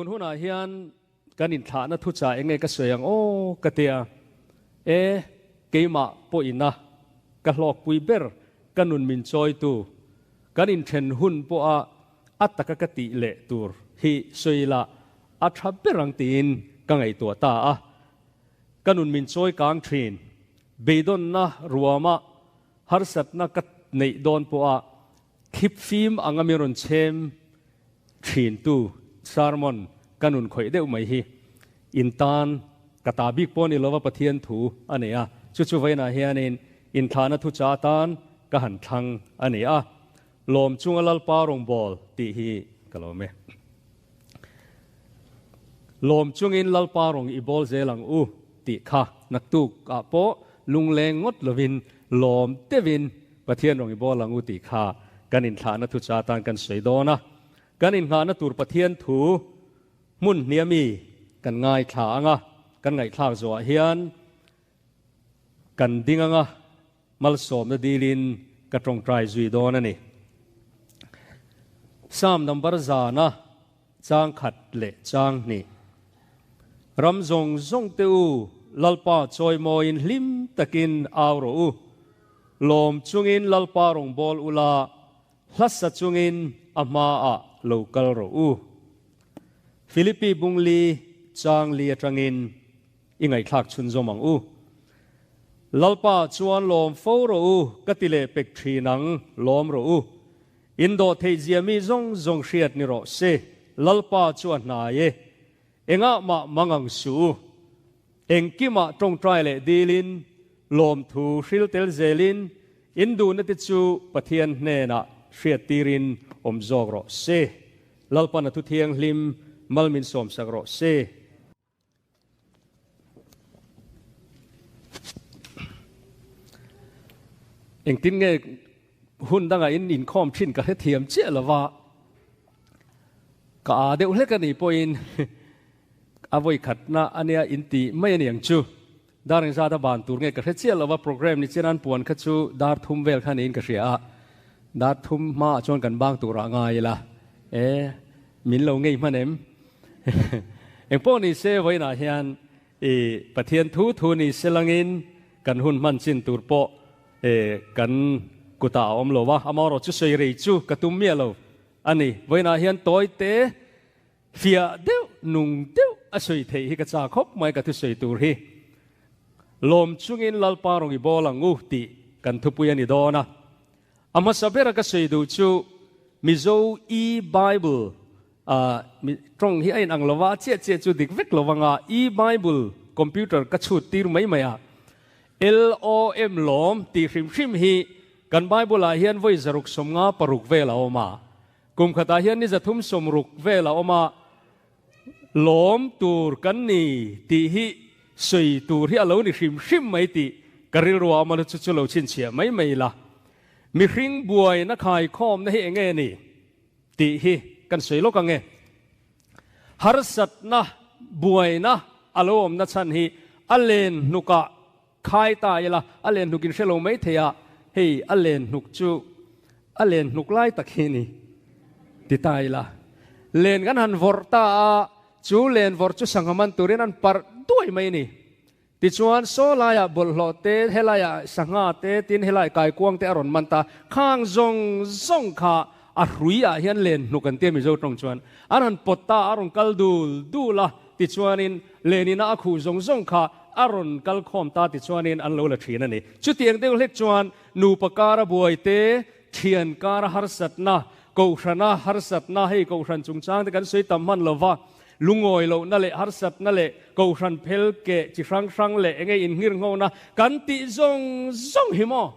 Tun hunah hian kan inthlahna thuchah eng nge ka sawi ang aw ka tia. E, keimah pawhina ka hlawkpui ber ka nun min chawitu, kan inthen hun pawha a taka ka tih leh tur hi sawi ila a tha ber ang tiin ka ngaihtuah ta a. Ka nun min chawi kang thin, beidawnna ruama harsatna ka neih dawn pawha Thlip fim anga mi rawn chhem thintu sermon ka nun khawih deuh mai hi in tan ka ta bik pawh ni lova Pathian thu a nei a, chu chu vawiinah hianin inthlahna thucha atan ka han thlang a ni a, lawm chunga Lalpa rawngbâwl tih hi ka lawm e. Lawm chungin Lalpa rawng i bawl zel ang u tih kha naktuk ah pawh lungleng ngawt lovin lawm deuhin Pathian rawng i bawl ang u tih kha kan inthlahna thucha atan kan sawi dawn a. Kan inngahna tur Pathian thu hmun hniami kan ngaithla ang a, kan ngaihthlak zawhah hian kan ding ang a, Malsawmna dilin ka tawngtai zui dawn a ni. Psalm number zana chang khat leh chang hnih. Ram zawng zawng te u, Lalpa chawimawiin hlim takin au rawh u. Lawm chungin Lalpa rawngbâwl ula, hlasa chungin a hmaah lo kal rawh u. Philippi bungli chang li atangin I ngaihthlak chhunzawm ang u. Lalpa chuan lawm fo rawh u, ka ti leh pek thin ang, lawm rawh u. In dawh theih zia mi zawng zawng hriat ni rawh se, Lalpa chu a hnai e. Engah mah mang ang suh u. Engkimah tawngtai leh dilin, lawmthu hril tel zelin, in duhna te chu Pathian hnenah hriat tirin awm zawk rawh se. Lalpan a thu thianghlim mal min sawmsak rawh se. Engtin nge hun dangah in inkhawm thin ka hrethiam chiah lova, ka aa deuh hlek a nih pawhin a vawi khatna a nia in ti mai a ni ang chu. Dar engzat a ban tur nge ka hre chiah lova, program ni chian an puan kha chu dar thum vel kha niin ka hria a, dar thum hmaah chuan kan bang turah ngai ila, e min lo ngei hman em? Engpawh ni se vawiinah hian i Pathian thu thu ni se langin kan hun hman chin tur pawh kan kutah a awm lo a, amaherawh chu sawi rei chu ka tum miah lo a ni. Vawiinah hian tawi te fiah deuh nung deuh a sawi theih hi ka chak khawp mai ka thusawi tur hi. Lawm chungin Lalpa rawn i bawl ang u tih kan thupui a ni dawn a. A hmasa bera ka sawi duh chu Mizo e-Bible ah tawng hi a inang lo va, a chiah chiah chu dik vek lo vanga e-Bible computer ka chhut tir mai mai a, LOM lawm tih hrim hrim hi kan Bible ah hian vawi 156 vel a awm a, kum khatah hian ni 360 vel a awm a, lawm tur kan ni tih hi sawi tur hi a lo ni hrim hrim mai tih ka rilru a awm a, chu chu lo chhinchhiah mai mai ila. Mihring buaina khaikhawmna hi eng nge ni tih hi kan sawi lawk ang e. Harsatna buaina a lo awmna chhan hi a len hnukah khai ta ila, a len hnuk in hre lo mai thei a, hei a len hnuk chu a len hnuk lai tak hi ni ti ta ila. Len kan han vawrh ta a, chu len vawrh chu sangha man turin an parh duai mai a ni. Tichuan, saw laiah bawlhhlawh te, helaiah sangha te, tin helai kaikuang te a rawn man ta. Khang zawng zawng kha a hruiah hian len hnuk an tia Mizo tawng chuan. An han pawt ta, a rawn kal dul dul a, tichuanin lenina a khuh zawng zawng kha a rawn kal khawm ta tichuanin an lo la thin a ni. Chutiang deuh hlek chuan nupa kara buai te, thian kara harsatna, kohhrana harsatna, hei kohhran chungchang te kan sawi tam hman lo va, Lungawi lohna leh harsatna leh kohhran phel keh chi hrang hrang leh enge inngirnghona kan tih zawng zawng hi maw?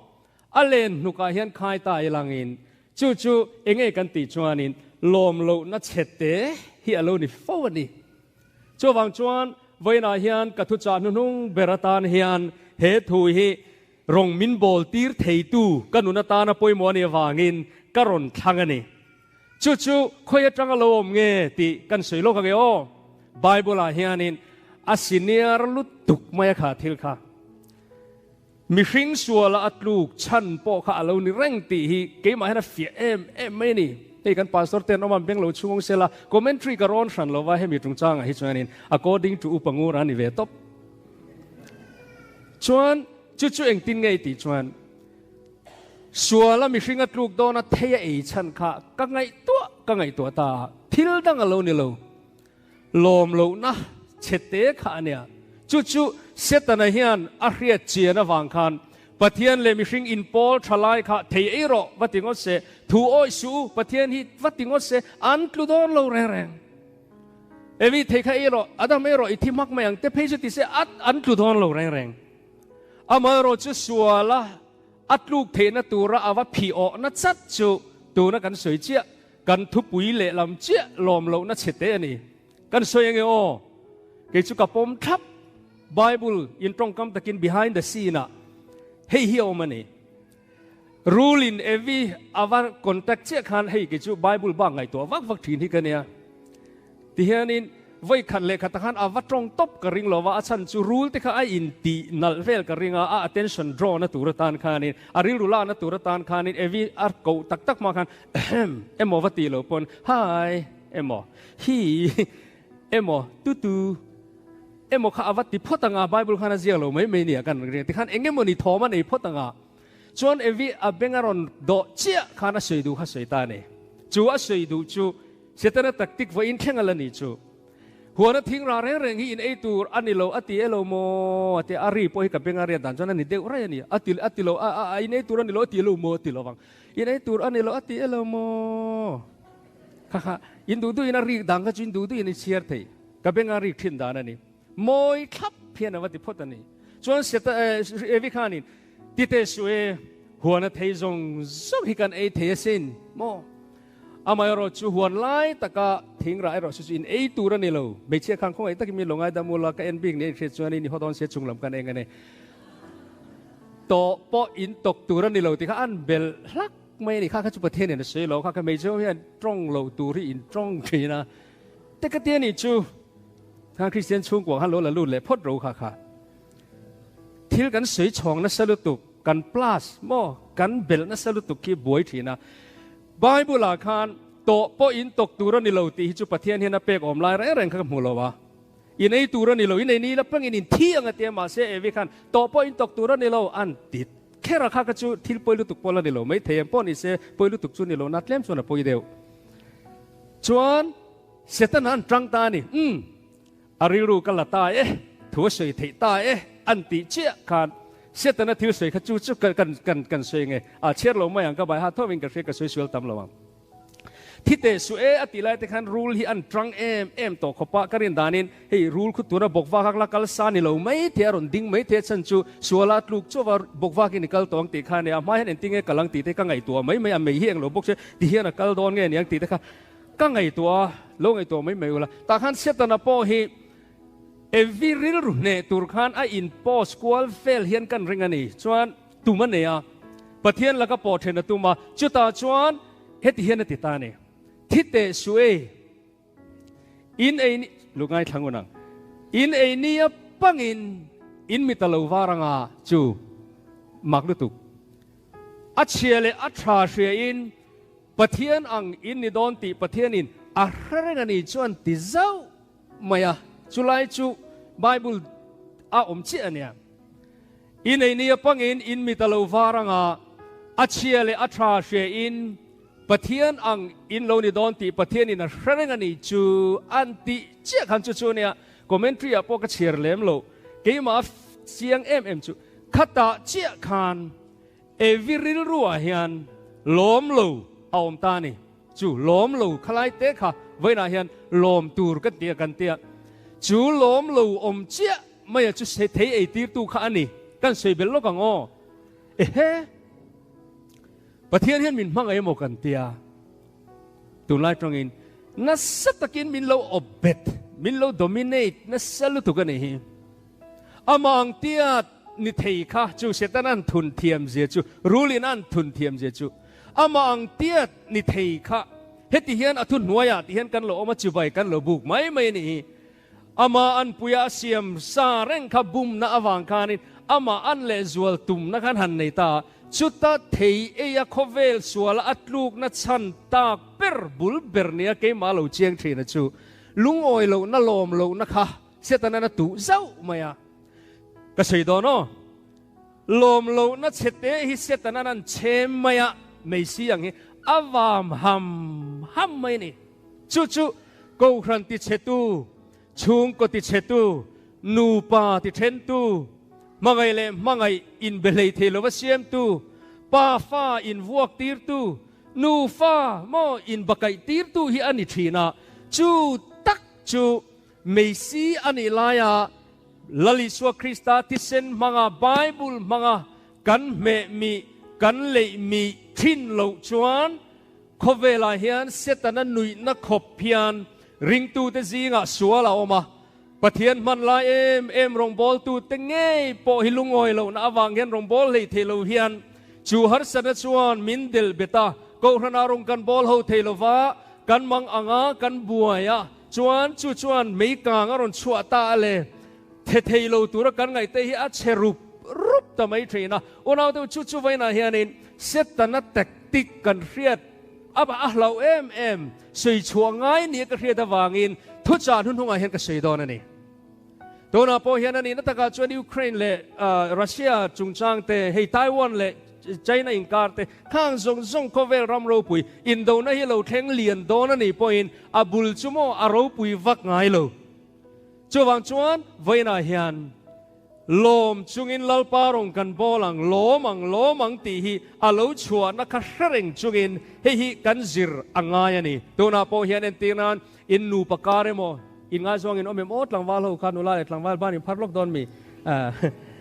A len hnukah hian khai ta i langin chu chu enge kan tih chuanin lawm lohna chhe te hi a lo ni fo a ni. Chuvang chuan vawiinah hian ka thuchah hnuhnung ber atan hian he thu hi rawng min bawl tir theitu ka nun atana pawimawh a nih avangin ka rawn thlang a ni. Chu chu khawi atanga lo awm nge tih kan sawi lawk ang e aw. Bible ah hianin a senior lutuk mai a kha thil kha. Mihring suala a tluk chhan pawh kha a lo ni reng tih hi keimah hian a fiah em em mai a ni. Hei kan pastor ten awm an beng lo chhung sela commentary ka rawn hran lova hemi chungchangah hi chuanin according to Upa Ngura a ni ve tawp. Chuan chu chu engtin nge i tih chuan suala mihring a tluk dawna thei a ei chhan kha ka ngaihtuah ka ngaihtuah ta a, thil dang a lo ni lo. Lawm lohna chhe te kha a nia. Chu chu Setana hian a hriat chian avang khan Pathian leh mihring inpawl tha lai kha thei ei rawh va ti ngawt se, thu awih suh u, Pathian hi va ti ngawt se, an tlu dawn lo reng reng. Evi thei kha ei rawh, Adam ei rawh, i thi hmak mai ang te phei chu ti se, at an tlu dawn lo reng reng. Amaherawh chu suala a tluk theihna tura a va phih awhna chat chu tuna kan sawi chiah. Kan thupui lehlam chiah lawm lohna chhe te a ni. Kan sawi ange aw, kei chu ka pawm thlap. Bible in tawngkam takin behind the scene ah hei hi a awm a ni. Rule in Evi a va contact chiah khan hei kei chu Bible bak ngaihtuah vak vak thin hi ka nia. Tihianin vawi khat leh khat ah khan a va tawng tawp ka ring lo va, a chhan chu rul te kha a intih nalh vel ka ring a, a attention draw na tur atan khanin, a rilru lakna tur atan khanin Evi a koh tak tak hma khan ahem emaw va tih loh pawn hi emaw hi emaw tutu emaw kha a va ti phawt ang a, Bible khan a ziak lo mai mai nia kan ring tikhan eng emaw ni thawm a nei phawt ang a, chuan Evi a beng a rawn dawh chiah khan a sawi duh kha sawi ta a ni. Chu a sawi duh chu Setana tactic vawiin thleng a la ni chu. Huana thing rah reng reng hi in ei tur a ni lo a ti e lo maw a ti a, a ri pawh hi ka beng a riat dan chuan a ni deuh raih a ni. A ti a ti lo a a in ei tur a ni lo a ti lo maw a ti lo vang. In ei tur a ni lo a ti e lo maw. Kha kha in duh duh in a rik dan kha chu in duh duh in i chhiar thei. Ka beng a rik thin dan a ni. Mawi thlap hian a va ti phawt a ni. Chuan Seta Evi khanin ti teh suh e, huana thei zawng zawng hi kan ei thei asin maw. Amaherawh chu huan lai taka thing rah erawh chu chu in ei tur a ni lo. Hmeichhia khan khawngaih takin min lo ngaidam ula, ka en bik nia in hriat chuan in i haw dawn sia chung lam kan eng a ni. Tawh pawh in tawk tur a ni lo tih kha an bel hlak mai a ni. Kha kha chu Pathian in a sawi lo, kha kha hmeichhe ho hian tawng lo tur hi in tawng thin a. Te ka ti a nih chu, kha Kristian chhungkua khan lo la lut leh phawt ro kha kha. Thil kan sawi chhawng nasa lutuk, kan plus maw, kan belh nasa lutuk khi buai thin a. Bible ah khan tawh pawh in tawk tur a ni lo tih hi chu Pathian hian a pek awm lai reng reng kha ka hmu lo a. In ei tur a ni lo, in ei ni la pangin in thi ang a tia mahse Evi khan tawh pawh in tawk tur a ni lo an ti kher a kha kha chu thil pawi lutuk pawh la ni lo mai thei em pawh ni se pawi lutuk chu ni lo na tlem chuan a pawi deuh. Chuan Setana an tang ta a ni. Umm. A rilru ka la ta e, thu a sawi theih ta e an tih chiah khan Setana thil sawi kha chu chu kan kan kan sawi nge a chhiar lo mai ang ka bai ha tho in ka hria ka sawi sual tam lo ang. Thi teh suh e a tih lai te khan rul hi an tang em em tawh khawp a, ka rin danin hei rul khu tuna bawkvak ak la kal sa ni lo mai thei a rawn ding mai thei a chhan chu suala tluk chauh a bawkvak in i kal tawh ang tih kha nia hma hian engtin nge kal ang tih te ka ngaihtuah mai mai a mei hi englo bawk se ti hian a kal dawn nge niang tih te kha Ka ngaihtuah a, lo ngaihtuah mai mai ula. Tah khan Setana pawh hi Evi rilru hneh tur khan a in post kual vel hian kan ring a ni. Chuan tum a nei a, Pathian laka pawh then a tum a, chutah chuan heti hian a ti ta a ni. Thi teh suh e, in ei ni, lu ngaithla ngun ang, in ei ni a pangin in mit a lo var anga chu mak lutuk. A chhia leh a tha hria in Pathian ang in ni dawn tih Pathianin a hre reng a ni chuan ti zauh mai a, chulai chu Bible a awm chiah a nia. I nei nia pangin in mit a lo var anga a chhia leh a tha hria in Pathian ang in lo ni dawn tih Pathianin a hre reng a ni chu an tih chiah khan chu chu a nia. Commentary ah pawh ka chhiar lem lo, keimah chiang em em chu khatah chiah khan Evi rilruah hian lawm lo a awm ta a ni. Chu lawm lo khalai te kha vawiinah hian lawm tur kan ti a kan ti a. Chu lawm lo awm chiah maia chu thei ei tirtu kha a ni. Kan sawi belh lawk ang aw. Ehe! Pathian hian min hmangaih emaw kan ti a. Tunlai tawngin nasa takin min lo awp bet, min lo dominate nasa lutuk a nih hi. Amah ang tiat ni thei kha chu Satan an thun thiam zia chu, rulin an thun thiam zia chu, amah ang tiat ni thei kha heti hian a thu hnuaiah ti hian kan lo awm a, chibai kan lo buk mai mai a nih hi. Amah an puia a siam sa reng kha bumna avang khanin amah an lehzual tumna khan han nei ta a, chuta thei eia khawvel suala a tlukna chhan tak ber. ber bul ber nia keimah lo chiang thin a chu lungawi lohna lawm lohna kha Setanan a tuh zauh mai a. Ka sawi dawn aw. Lawm lohna chhe te hi Setanan an chhem mai a, meisi ang hi a vam ham ham mai a ni. Chu chu Kohhran tichhetu, chhungkaw tichhetu, nupa tithentu, hmangaih leh hmangaih inbe hlei thei lova siamtu, pa fa invuak tirtu, nu fa maw inbakaih tirtu hi a ni thin a. Chu tak chu Meisi a nih laia Lal Isua Krista thisen hmanga Bible hmanga kan hmeh mih, kan leih mih thin loh chuan khawvelah hian Setana nuihna khawp hian ringtute zingah sual a awm a. Pathian hman lai em em rawngbawltute ngei pawh hi lungawi lohna avang hian rawngbâwl hlei thei lo hian chu harsatna chuan min del bet a, Kohhranah rawng kan bawl ho thei lova, kan mang anga kan buai a. Chuan chu chuan mei kang a rawn chhuah ta a le, the thei lo tura kan ngaihte hi a chhe rup rup ta mai thin a. Unau deuh chu chu vainah hianin Setana tactic kan hriat a a hlauh em em, sawi chhuah ngai nia ka hriat avangin thuchah hnuhnungah hian ka sawi dawn a ni. Tunah pawh hian a nihna takah chuan Ukraine leh Russia chungchang te, hei Taiwan leh China inkar te, khang zawng zawng khawvel ram ropui indona hi lo thleng lian dawn a nih pawhin a bul chu maw a ropui vak ngai lo. Chuvang chuan vawiinah hian lawm chungin Lalpa rawng kan bawl ang, lawm ang, lawm ang tih hi a lo chhuahna kha hre reng chungin hei hi kan zir a ngai a ni. Tunah pawh hian entir nan In nupa kar emaw, in ngaizawng in awm em aw tlangval ho kha nula leh tlangval ban in phar lawk dawn mi?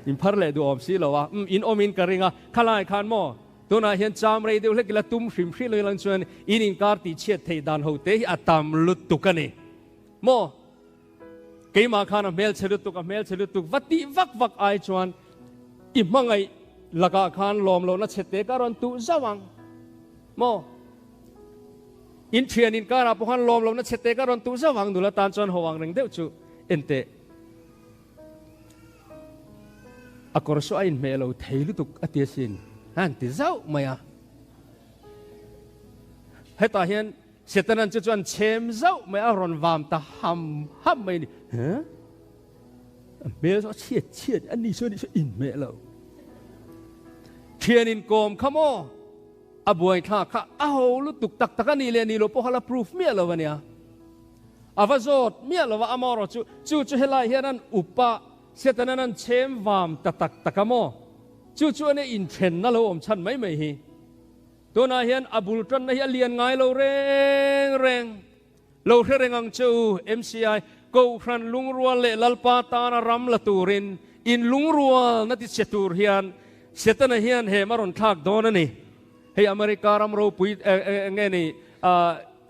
In phar leh duh awm si lo a, umm in awm in ka ring a, khalai khan maw tunah hian cham rei deuh hlek ila tum hrim hrim lo ilang chuan in inkar tih chhiat theih dan ho te hi a tam lutuk a ni maw? Keimah khan a hmelchhe lutuk, a hmelchhe lutuk va tih vak vak ai chuan i hmangaih lakah khan lawm lohna chhe te ka rawn tuh zauh ang maw? In thian inkarah pawh khan lawm lohna chhe te ka rawn tuh zauh ang nula tan chuan ho ang reng deuh chu en teh. A kawr saw a inhmeh lo thei lutuk a ti asin a han ti zauh mai a. Hetah hian Setanan chu chuan chhem zauh mai a rawn vam ta ham ham mai a ni. Huh? A hmel saw a chhiat chhiat a ni saw a ni saw inhmeh lo. Thian inkawm kha maw? A buaithlak kha a ho lutuk tak tak a nih leh nih loh pawh kha la proof miah lo a nia. A va zawt miah lo a, amaherawh chu chu chu helai hian an up a, Setanan an chhem vam ta tak tak a maw? Chu chu ania inthenna lo awm chhan mai mai hi. Tunah hian a bul tanna hi a lian ngai lo reng reng. Lo hre reng ang che u, MCI, Kohhran lungrual leh Lalpa tana ram la turin in lungrual na ti che tur hian Setana hian hem a rawn thlak dawn a ni. Hei America ram ropui nge ni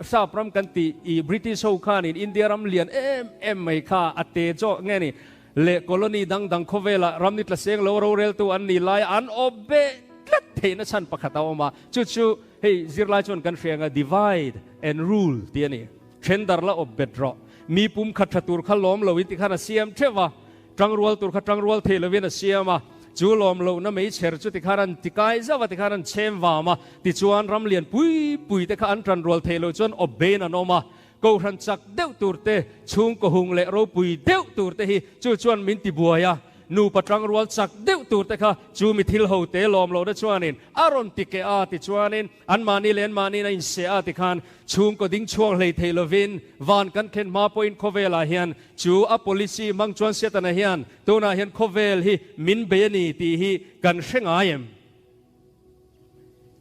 Sap ram kan tih i British ho khanin India ram lian em em mai kha a te zawk nge ni leh colony dang dang khawvela ram ni tla seng lo roreltu an ni lai an awp beh tlat theihna chhan pakhat a awm a, chu chu Hei zirlai chuan kan hria anga divide and rule tih a ni. Then dar la awp bet rawh. Mi pum khat tha tur kha lawm loin tikhan a siam theuh a, tangrual tur kha tangrual thei loin a siam a, chu lawm lohna meichher chu tikhan an tikai zauh a, tikhan an chhem vam a, tichuan ram lian pui pui te kha an tanrual thei loh chuan awp bein an awm a, kohhran chak deuh tur te, chhungkaw hung leh ropui deuh tur te hi chu chuan min tibuai a. Nupa tangrual chak deuh tur te kha chu mi thil ho te lawm lohna chuanin a rawn ti keh a, tichuanin anmahni leh anmahniin a inseh a, tikhan chhungkaw ding chhuak hlei thei lovin van kan thlen hma pawhin khawvelah hian chu a policy hmang chuan Setana hian tunah hian khawvel hi min bei a ni tih hi kan hre ngai em?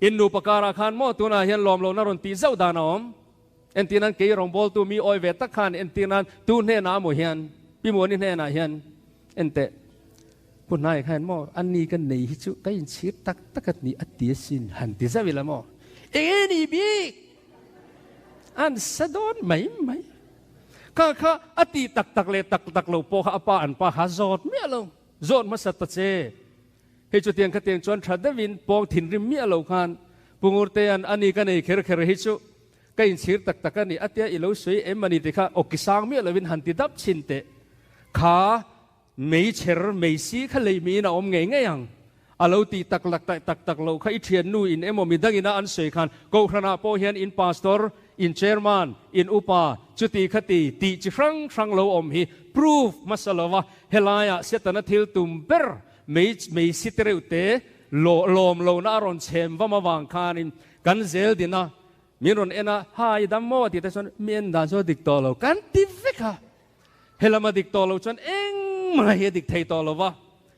In nupa karah khan maw tunah hian lawm lohna rawn tih zauh dan a awm? Entir nan kei rawngbawltu mi awi ve tak khan entir nan tu hnenah amaw hian Pi Muani hnenah hian enteh Pu Hnai khan maw a ni ka nei hi chu ka inchhir tak tak a ni a ti asin han ti zauh ila maw enge ni bik an sa dawn mai mai kha kha a ti tak tak leh tak tak lo pawh kha a pa an pa kha zawt miah lo zawt hmasa ta che. Hei chutiang khatiang chuan tha deuhin pawng thinrim miah lo khan Pu Ngurtea'n a ni ka nei kher kher hi chu ka inchhir tak tak a ni a tia i lo sawi em a ni ti kha awki sang miah lovin han ti dap chhin teh. Kha meichher meisi kha lei miin a awm ngei ngei ang. A lo tih tak lak tak tak tak loh kha i thiannu in emaw midangin a an sawi khan Kohhranah pawh hian in pastor. In chairman, in upa, chuti khati tih chi hrang hrang lo awm hi proof hmasa lova helaiah Setana thil tum ber mei mei si te reuh te lawm lohna a rawn chhem vam avang khanin kan zel din a, min rawn en a, ha i dam maw tih te chuan mi en dan chu a dik tawh lo kan ti vek a, helam a dik tawh lo chuan engmah hi a dik thei tawh lo va.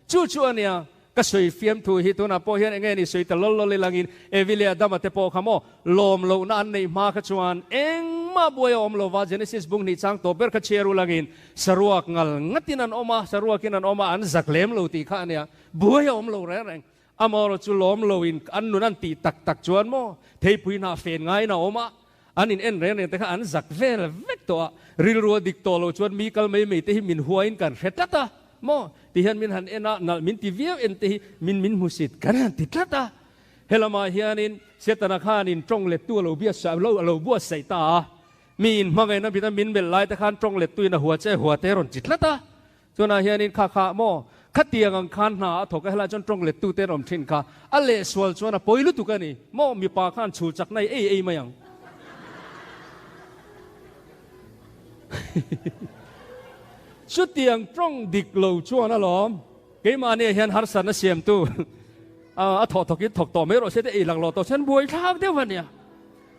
Chu chu a nia, ka sawi fiam thu hi tunah pawh hian enge ni sawi ta lawl lawl ilangin Evi leh Adama te pawh kha maw lawm lohna an neih hma kha chuan engmah buai a awm lo va, Genesis bung hnih chang tawp ber kha chhiar ulangin saruak ngal ngatin an awm a, saruakin an awm a, an zak lem lo tih kha a nia, buai a awm lo reng reng. Amaherawh chu lawm loin an nun an tih tak tak chuan maw theipui hnah fen ngaiin a awm a, an in en reng reng te kha an zak vel vek tawh a, rilru a dik tawh lo chuan mi kal mai mai te hi min huain kan hre tlat a maw ti hian min han en a, nalh min ti viau en te hi min min hmusit kan han ti tlat a. Helamah hianin Setana khanin tawng lettu a lo biasa lo a lo buatsaih ta a, mi in hmangaihna bita min melh lai te khan tawng lettuin a hua che hua te rawn chi tlat a. Chunah hianin kha kha maw, khatiang ang khan hna a thawk a, helaiah chuan tawng lettute an awm thin kha, a lehsual chuan a pawi lutuk a ni maw, mipa khan chhul chakna i ei ei mai ang. Chutiang tawng dik lo chuan alawm, keimahniah hian harsatna siamtu a thawh thawkin thawk tawh mai rawh se te ei laklawh tawh chuan buaithlak deuh a nia.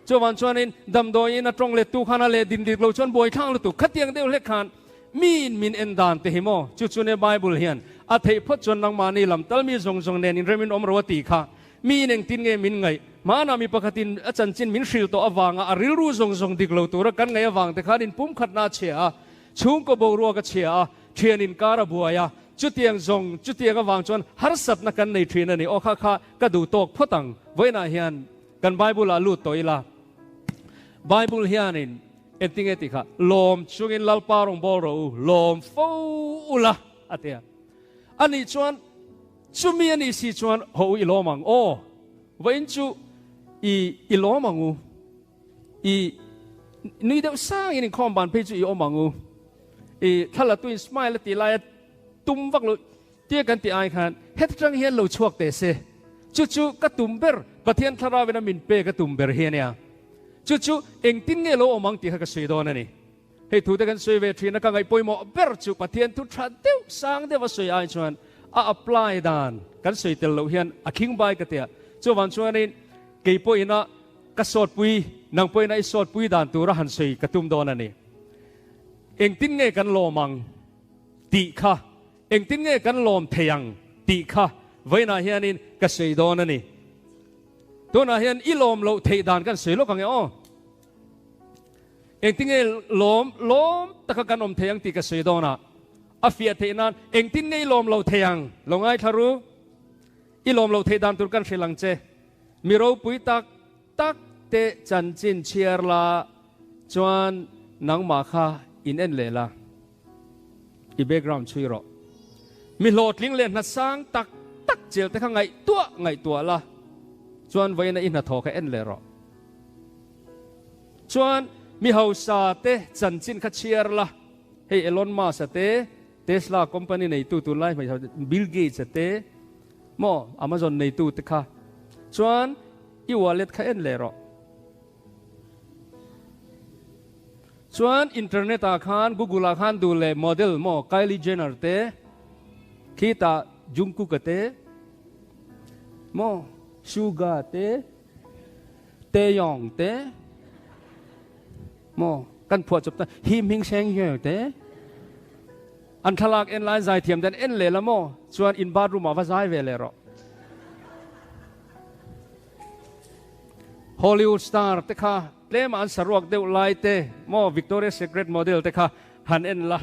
Chuvan chuanin damdawiin a tawng lettu khan a leh din dik lo chuan buaithlak lutuk khatiang deuh hlek khan miin min en dan te hi maw? Chu chu nia Bible hian a theih phawt chuan nangmahni lam tal mi zawng zawng nen inremin awm ro a tih kha. Miin engtin nge min ngaih? Hmanah mi pakhatin a chanchin min hrilh tawh avanga a rilru zawng zawng dik lo tura kan ngaih avang te khan inpumkhatna a chhia a, chhungkaw boruak a chhia a, thian inkar a buai a, chutiang zawng chutiang avang chuan harsatna kan nei thin a ni. Aw kha kha ka duh tawk phawt ang vawiinah hian. Kan Bible ah lut tawh ila, Bible hianin engtinge tih kha, Lawm chungin Lalpa rawn bawl rawh u, lawm fo ula a ti a. Anih chuan chumi anih si chuan haw u i lawm ang aw, vawiin chu i i lawm ang u, i nui deuh sangin inkhawm ban phei chu i awm ang u, i thla la tuin smile a tih laia tum vak lo, Tia kan tih ai khan heti tang hian lo chhuak teh se. Chu chu ka tum ber, Pathian Thlarauin a min pek a tum ber hi a nia. Chu chu engtin nge lo awm ang tih kha ka sawi dawn a ni. Hei thu te kan sawi ve thin a, ka ngaih pawimawh ber chu Pathian thu tha deuh, sang deuh a sawi ai chuan a apply dan kan sawi tel loh hian a khing bai ka tia. Chuvang chuanin kei pawhin a ka sawtpui, nang pawhin a i sawtpui dan tura han sawi ka tum dawn a ni. Engtin nge kan lawm ang tih kha Engtin nge kan lawm thei ang tih kha vawiinah hianin ka sawi dawn a ni. Tunah hian i lawm loh theih dan kan sawi lawk ang e aw. Engtin nge lawm lawm taka kan awm thei ang tih ka sawi dawn a, a fiah theih nan engtin nge i lawm loh thei ang lo ngaithla ru. I lawm loh theih dan tur kan hrilh ang che. Mi ropui tak tak te chanchin chhiar la chuan nangmah kha in en leh la. I background chhui rawh. Mi hlawhtling leh hna sang tak tak chel te kha ngaihtuah ngaihtuah la, chuan vawiina i hnathawh kha en leh rawh. Chuan mi hausa te chanchin kha chhiar la, hei Elon Musk-a te, Tesla company neitu tunlai hmeichhe Bill Gates-a te, maw Amazon neitu te kha, chuan i wallet kha en leh rawh. Chuan internet ah khan Google ah khan duh leh model maw Kylie Jenner te khitah Jungkook a te maw Suga te Taeyong te maw kan phuah chawp ta Him Hing Seng Hyung te an thlalak en lai zaithiam te an en leh la maw chuan in bathroom ah va zai ve leh rawh. Hollywood star te kha tlema an saruak deuh lai te maw Victoria Secret model te kha han en la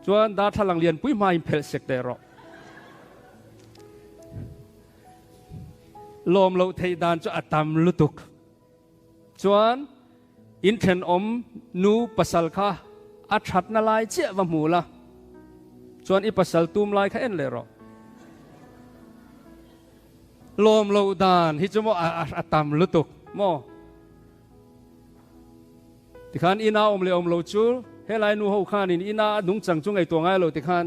chuan darthlalang lianpui hma in phelh sek teh rawh. Lawm loh theih dan chu a tam lutuk. Chuan in thenawm nu pasal kha a thatna lai chiah va hmu la, chuan i pasal tum lai kha en leh rawh. Lawm loh dan hi chu maw a tam lutuk maw? Tikhan ina awm leh awm lo chu helai nu ho khanin ina a nungchang chu ngaihtuah ngai lo tikhan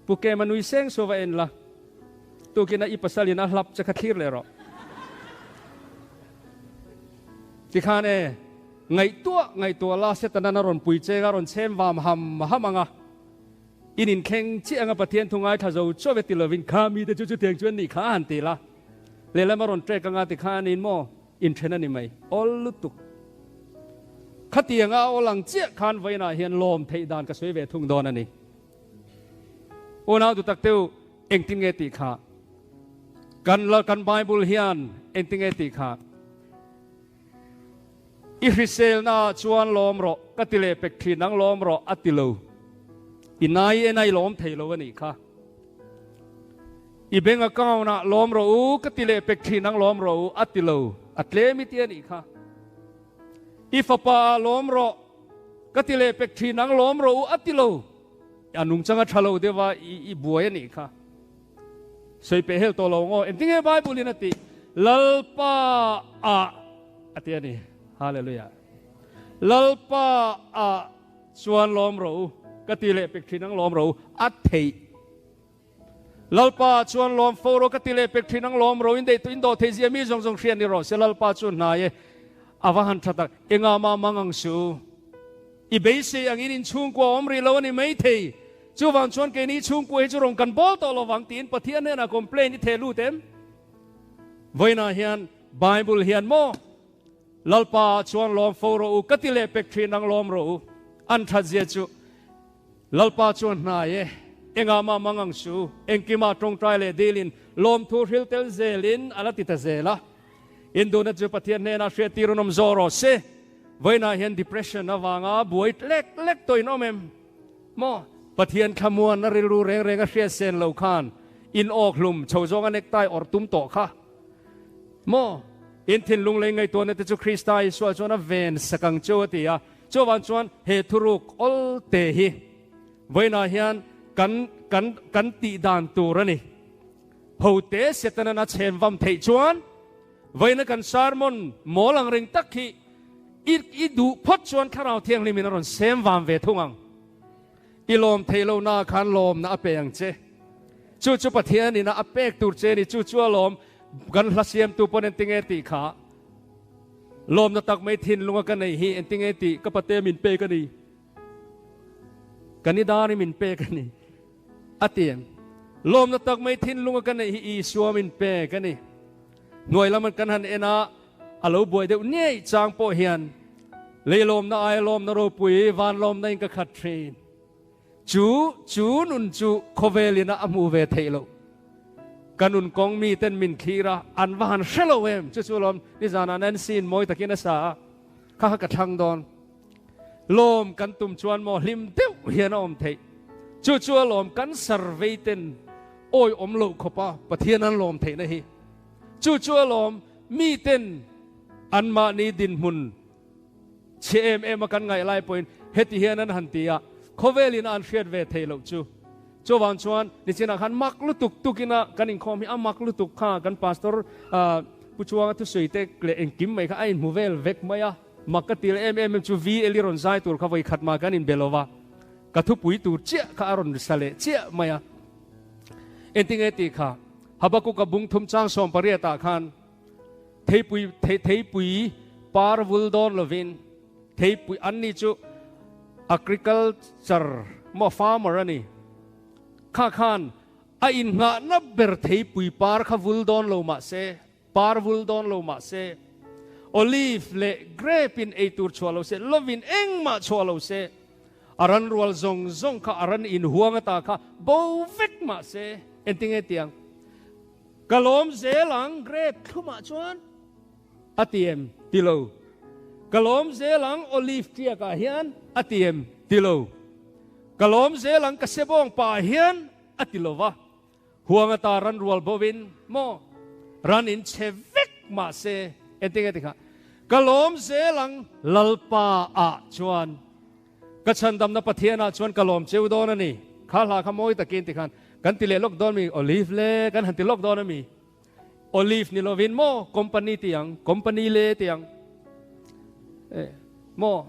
Pu Kema nui seng suah va en la, tukin a i pasal in a hlap che kha thlir leh rawh. Tikhan e. Ngaihtuah ngaihtuah la Setanan a rawn pui cheng a rawn chhem vam ham ham ang a. In inthleng chiah anga Pathian thu ngaithla zo chauh e ti lovin kha mite chu chutiang chu an nih kha a han ti la. Lehlam a rawn trek anga ti kha a niin maw? Inthen a ni mai. Awl lutuk. Khatianga a awl ang chiah khan vawiinah hian lawm theih dan ka sawi ve thung dawn a ni. Unau dutak te u, engtin nge tih kha? Kan kan Bible hian engtin nge tih kha? I hriselna ah chuan lawm rawh, ka ti leh pek thin ang lawm rawh a ti lo. I nai en a i lawm thei lo a nih kha. I bank account ah lawm rawh u, ka ti leh pek thin ang lawm rawh u a ti lo. A tlem i ti a nih kha. I fapa ah lawm rawh, ka ti leh pek thin ang lawm rawh u a ti lo. A nungchang a tha lo deuh a, i buai a nih kha. Sawi peh hel tawh lo ang aw. Engtinge Bible in a tih? Lalpa ah a ti a ni. Hallelujah. Lalpa ah chuan lawm rawh u. Ka ti leh pek thin ang lawm rawh u. A theih. Lalpa ah chuan lawm fo rawh. Ka ti leh pek thin ang lawm rawh u. In deih in dawh theih zia mi zawng zawng hriat ni rawh se. Lalpa chu hnai e. A va han tha tak. Engah mah mang ang suh u. I beisei angin in chhungkua awm rih lo a ni maithei. Chuvang chuan keini chhungkua hi chu rawn kan bawl tawh lovang tiin Pathian hnenah complain i theh lut em? Vawiinah hian Bible hian maw Lalpa ah chuan lawm fo rawh u, ka ti leh pek thin ang lawm rawh u. An that zia chu Lalpa chuan hnai e, engah mah mang ang suh u, engkimah tawngtai leh dilin lawmthu hril tel zelin a la ti ta zel a. Induhna chu Pathian hnenah hriattir an awm zawh rawh se. Vawiinah hian depression avanga buai lek lek tawh in awm em? Maw? Pathian thlamuan a rilru reng reng a hriat sen lo khan in awk hlum chho zawnga necktie awrh tum tawh kha. Maw? In thinlung lei ngaihtuahna te chu Krista Isua chuan a ven sak ang cheu a ti a. Chuvang chuan he thuruk awl te hi vawiinah hian kan kan kan tih dan tur a ni. Hote Setanan a chhen vam theih chuan vawiina kan sermon mawl ang reng tak hi i i duh phawt chuan Thlarau Thianghlimin a rawn sem vam ve thung ang. I lawm theih lohna khan lawmna a pe ang che. Chu chu Pathianin a pek tur che ni. Chu chu a lawm kan hla siamtu pawn entinge tih kha lawmna tak mai thinlunga ka nei hi entinge tih ka pate min pek a ni. Ka ni dar i min pek a ni. A ti em? Lawmna tak mai thinlunga ka neih hi Isua min pek a ni. Hnuai lam kan han en a, a lo buai deuh ngei chang pawh hian lei lawmna aia lawmna ropui van lawmna in ka khat thin. Chu chu nun chu khawvel ina a hmuh ve theih loh. Ka nun kawng mi ten min thlir a, an va han hre lo em? Chu chu lawm nizanah Nancy in mawi takin a sa a, kha kha ka thlang dawn. Lawm kan tum chuan maw hlim deuh hian a awm theih. Chu chu a lawm kan survey ten awi awm loh khawp a Pathian an lawm theihna hi. Chu chu a lawm mi ten anmahni dinhmun chhe em em a kan ngaih lai pawhin heti hian an han ti a, khawvelin a an hriat ve theih loh chu. Chuvang chuan nichinah khan mak lutuk tukina kan inkhawm hi a mak lutuk kha kan pastor Pu Chuanga thusawi te leh engkim mai kha a inhmu vel vek mai a. Mak ka til em em em chu VL i rawn zai tur kha vawi khat mah kan inbe lo va, ka thupui tur chiah kha a rawn sa leh chiah mai a. Engtinge tih kha Habakuka bung thum chang 18 ah khan theipui theipui par vul dawn lovin theipui an ni chu agriculture maw farmer a ni kha khan a innghahna ber theipui par kha vul dawn lo mahse Par vul dawn lo mah se, olive leh grape in ei tur chhuah lo se, lovin engmah chhuah lo se, a ran rual zawng zawng kha a ran inhuang ata kha bo vek mah se, engtinge tiang? Ka lawm zel ang grape thlumah chuan a ti em? Ti lo. Ka lawm zel ang olive tiakah hian a ti em? Ti lo. Ka lawm zel ang ka sebawng paah hian a ti lo va. Huang ata ran rual bovin maw ran in chhe vek mahse entinge ti kha ka lawm zel ang Lalpa ah chuan ka chhandamna Pathian ah chuan ka lawm cheu dawn a ni kha hla kha mawi takin ti khan kan ti leh lawk dawn mi olive le kan han ti lawk dawn a mi olive ni lovin maw company ti ang company le ti ang eh maw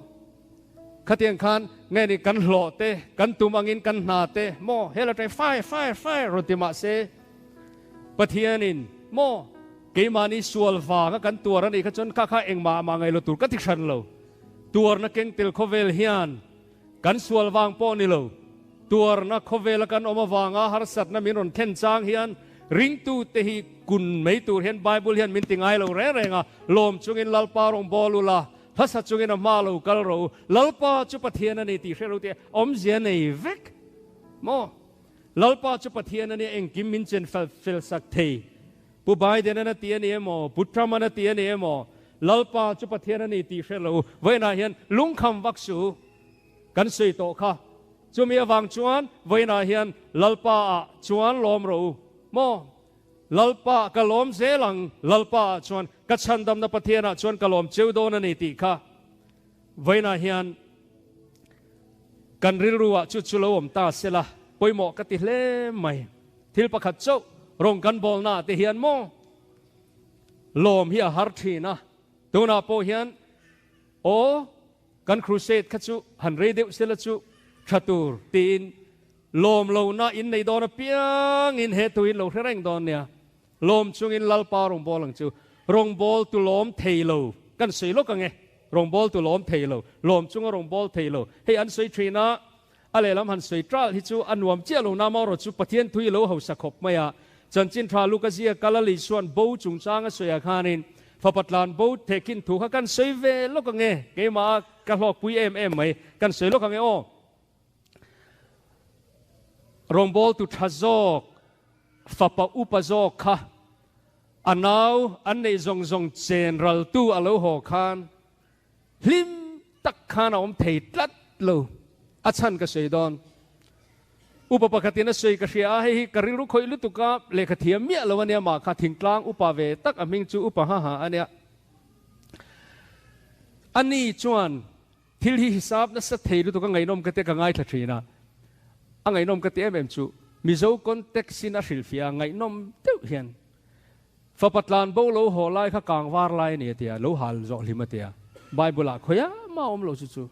Khatiang khan nge ni kan hlawh te, kan tum angin kan hna te maw hel atang fire fire fire rawn ti mah se Pathianin maw keimahni sual vanga kan tuar a nih kha chuan kha kha engmah mah ngaih lo tur ka ti hran lo. Tuarna keng tel khawvel hian kan sual vang pawh ni lo, tuarna khawvela kan awm avanga harsatna min rawn thlen chang hian ringtute hi kun mai tur hian Bible hian min ti ngai lo reng reng a, lawm chungin Lalpa rawn bawl ula, hlasa chungin a hma lo kal rawh u, Lalpa chu Pathian a ni tih hre ro tih awmzia nei vek maw? Lalpa chu Pathian a nia engkim min chen fel sak thei. Pu Biden-an a ti a ni emaw, Pu Trump-an a ti a ni emaw, Lalpa chu Pathian a ni tih hre lo. Vawiinah hian lungkham vak su kan sawi tawh kha. Chumi avang chuan vawiinah hian Lalpa-ah chuan lawm rawh u maw? Lalpa ka lawm zel ang, Lalpa-ah chuan ka chhandamna Pathianah chuan ka lawm cheu dawn a ni tih kha vawiinah hian kan rilru-ah chu chu lo awm ta se la, pawimawh ka ti hle mai. Thil pakhat chauh rawng kan bawlnaah te hian maw lawm hi a har thin a, tunah pawh hian aw kan crusade kha chu han rei deuh sela chu tha tur tiin lawm lohna in nei dawn apiangin he tuin lo hre reng dawn nia. Lawm chungin Lalpa rawngbâwl ang chu rawngbâwl tu lawm thei lo kan sawi lawk ang e, rawngbâwl tu lawm thei lo, lawm chunga rawngbâwl thei lo hei an sawi thin a, A lehlam han sawi ṭalh hi chu a nuam chiah lo nama erawh chu Pathian thui lo hausa khawp mai a. Chanchin ṭha Luka zia kal a Isua'n bo chungchang a sawi ah khanin fapa tlan bo thehkhin thu kha kan sawi ve lawk ang e, keimah a ka hlawkpui em em mai, kan sawi lawk ang e aw. Rawngbawltu ṭha zawk, fapa upa zawk kha a nau an neih zawng zawng chen raltu a lo haw khan, Hlim tak khan a awm thei tlat lo. A chhan ka sawi dawn. Upa pakhatin a sawi ka hria a, hei hi ka rilru khawih lutuk a, lehkha thiam miah lo a nia mah kha thingtlang upa ve tak a hming chu upa ha ha a nia. A ni chuan thil hi hisap nasa thei lutuk a ngaihnawm ka tia ka ngaithla thin a. A ngaihnawm ka ti em em chu Mizo context in a hrilhfiah a ngaihnawm deuh hian. Fapa tlan bo lo haw lai kha kang var lai a ni a ti a, lo hal zawh hlim a ti a. Bible ah khawiah mah a awm lo chu chu.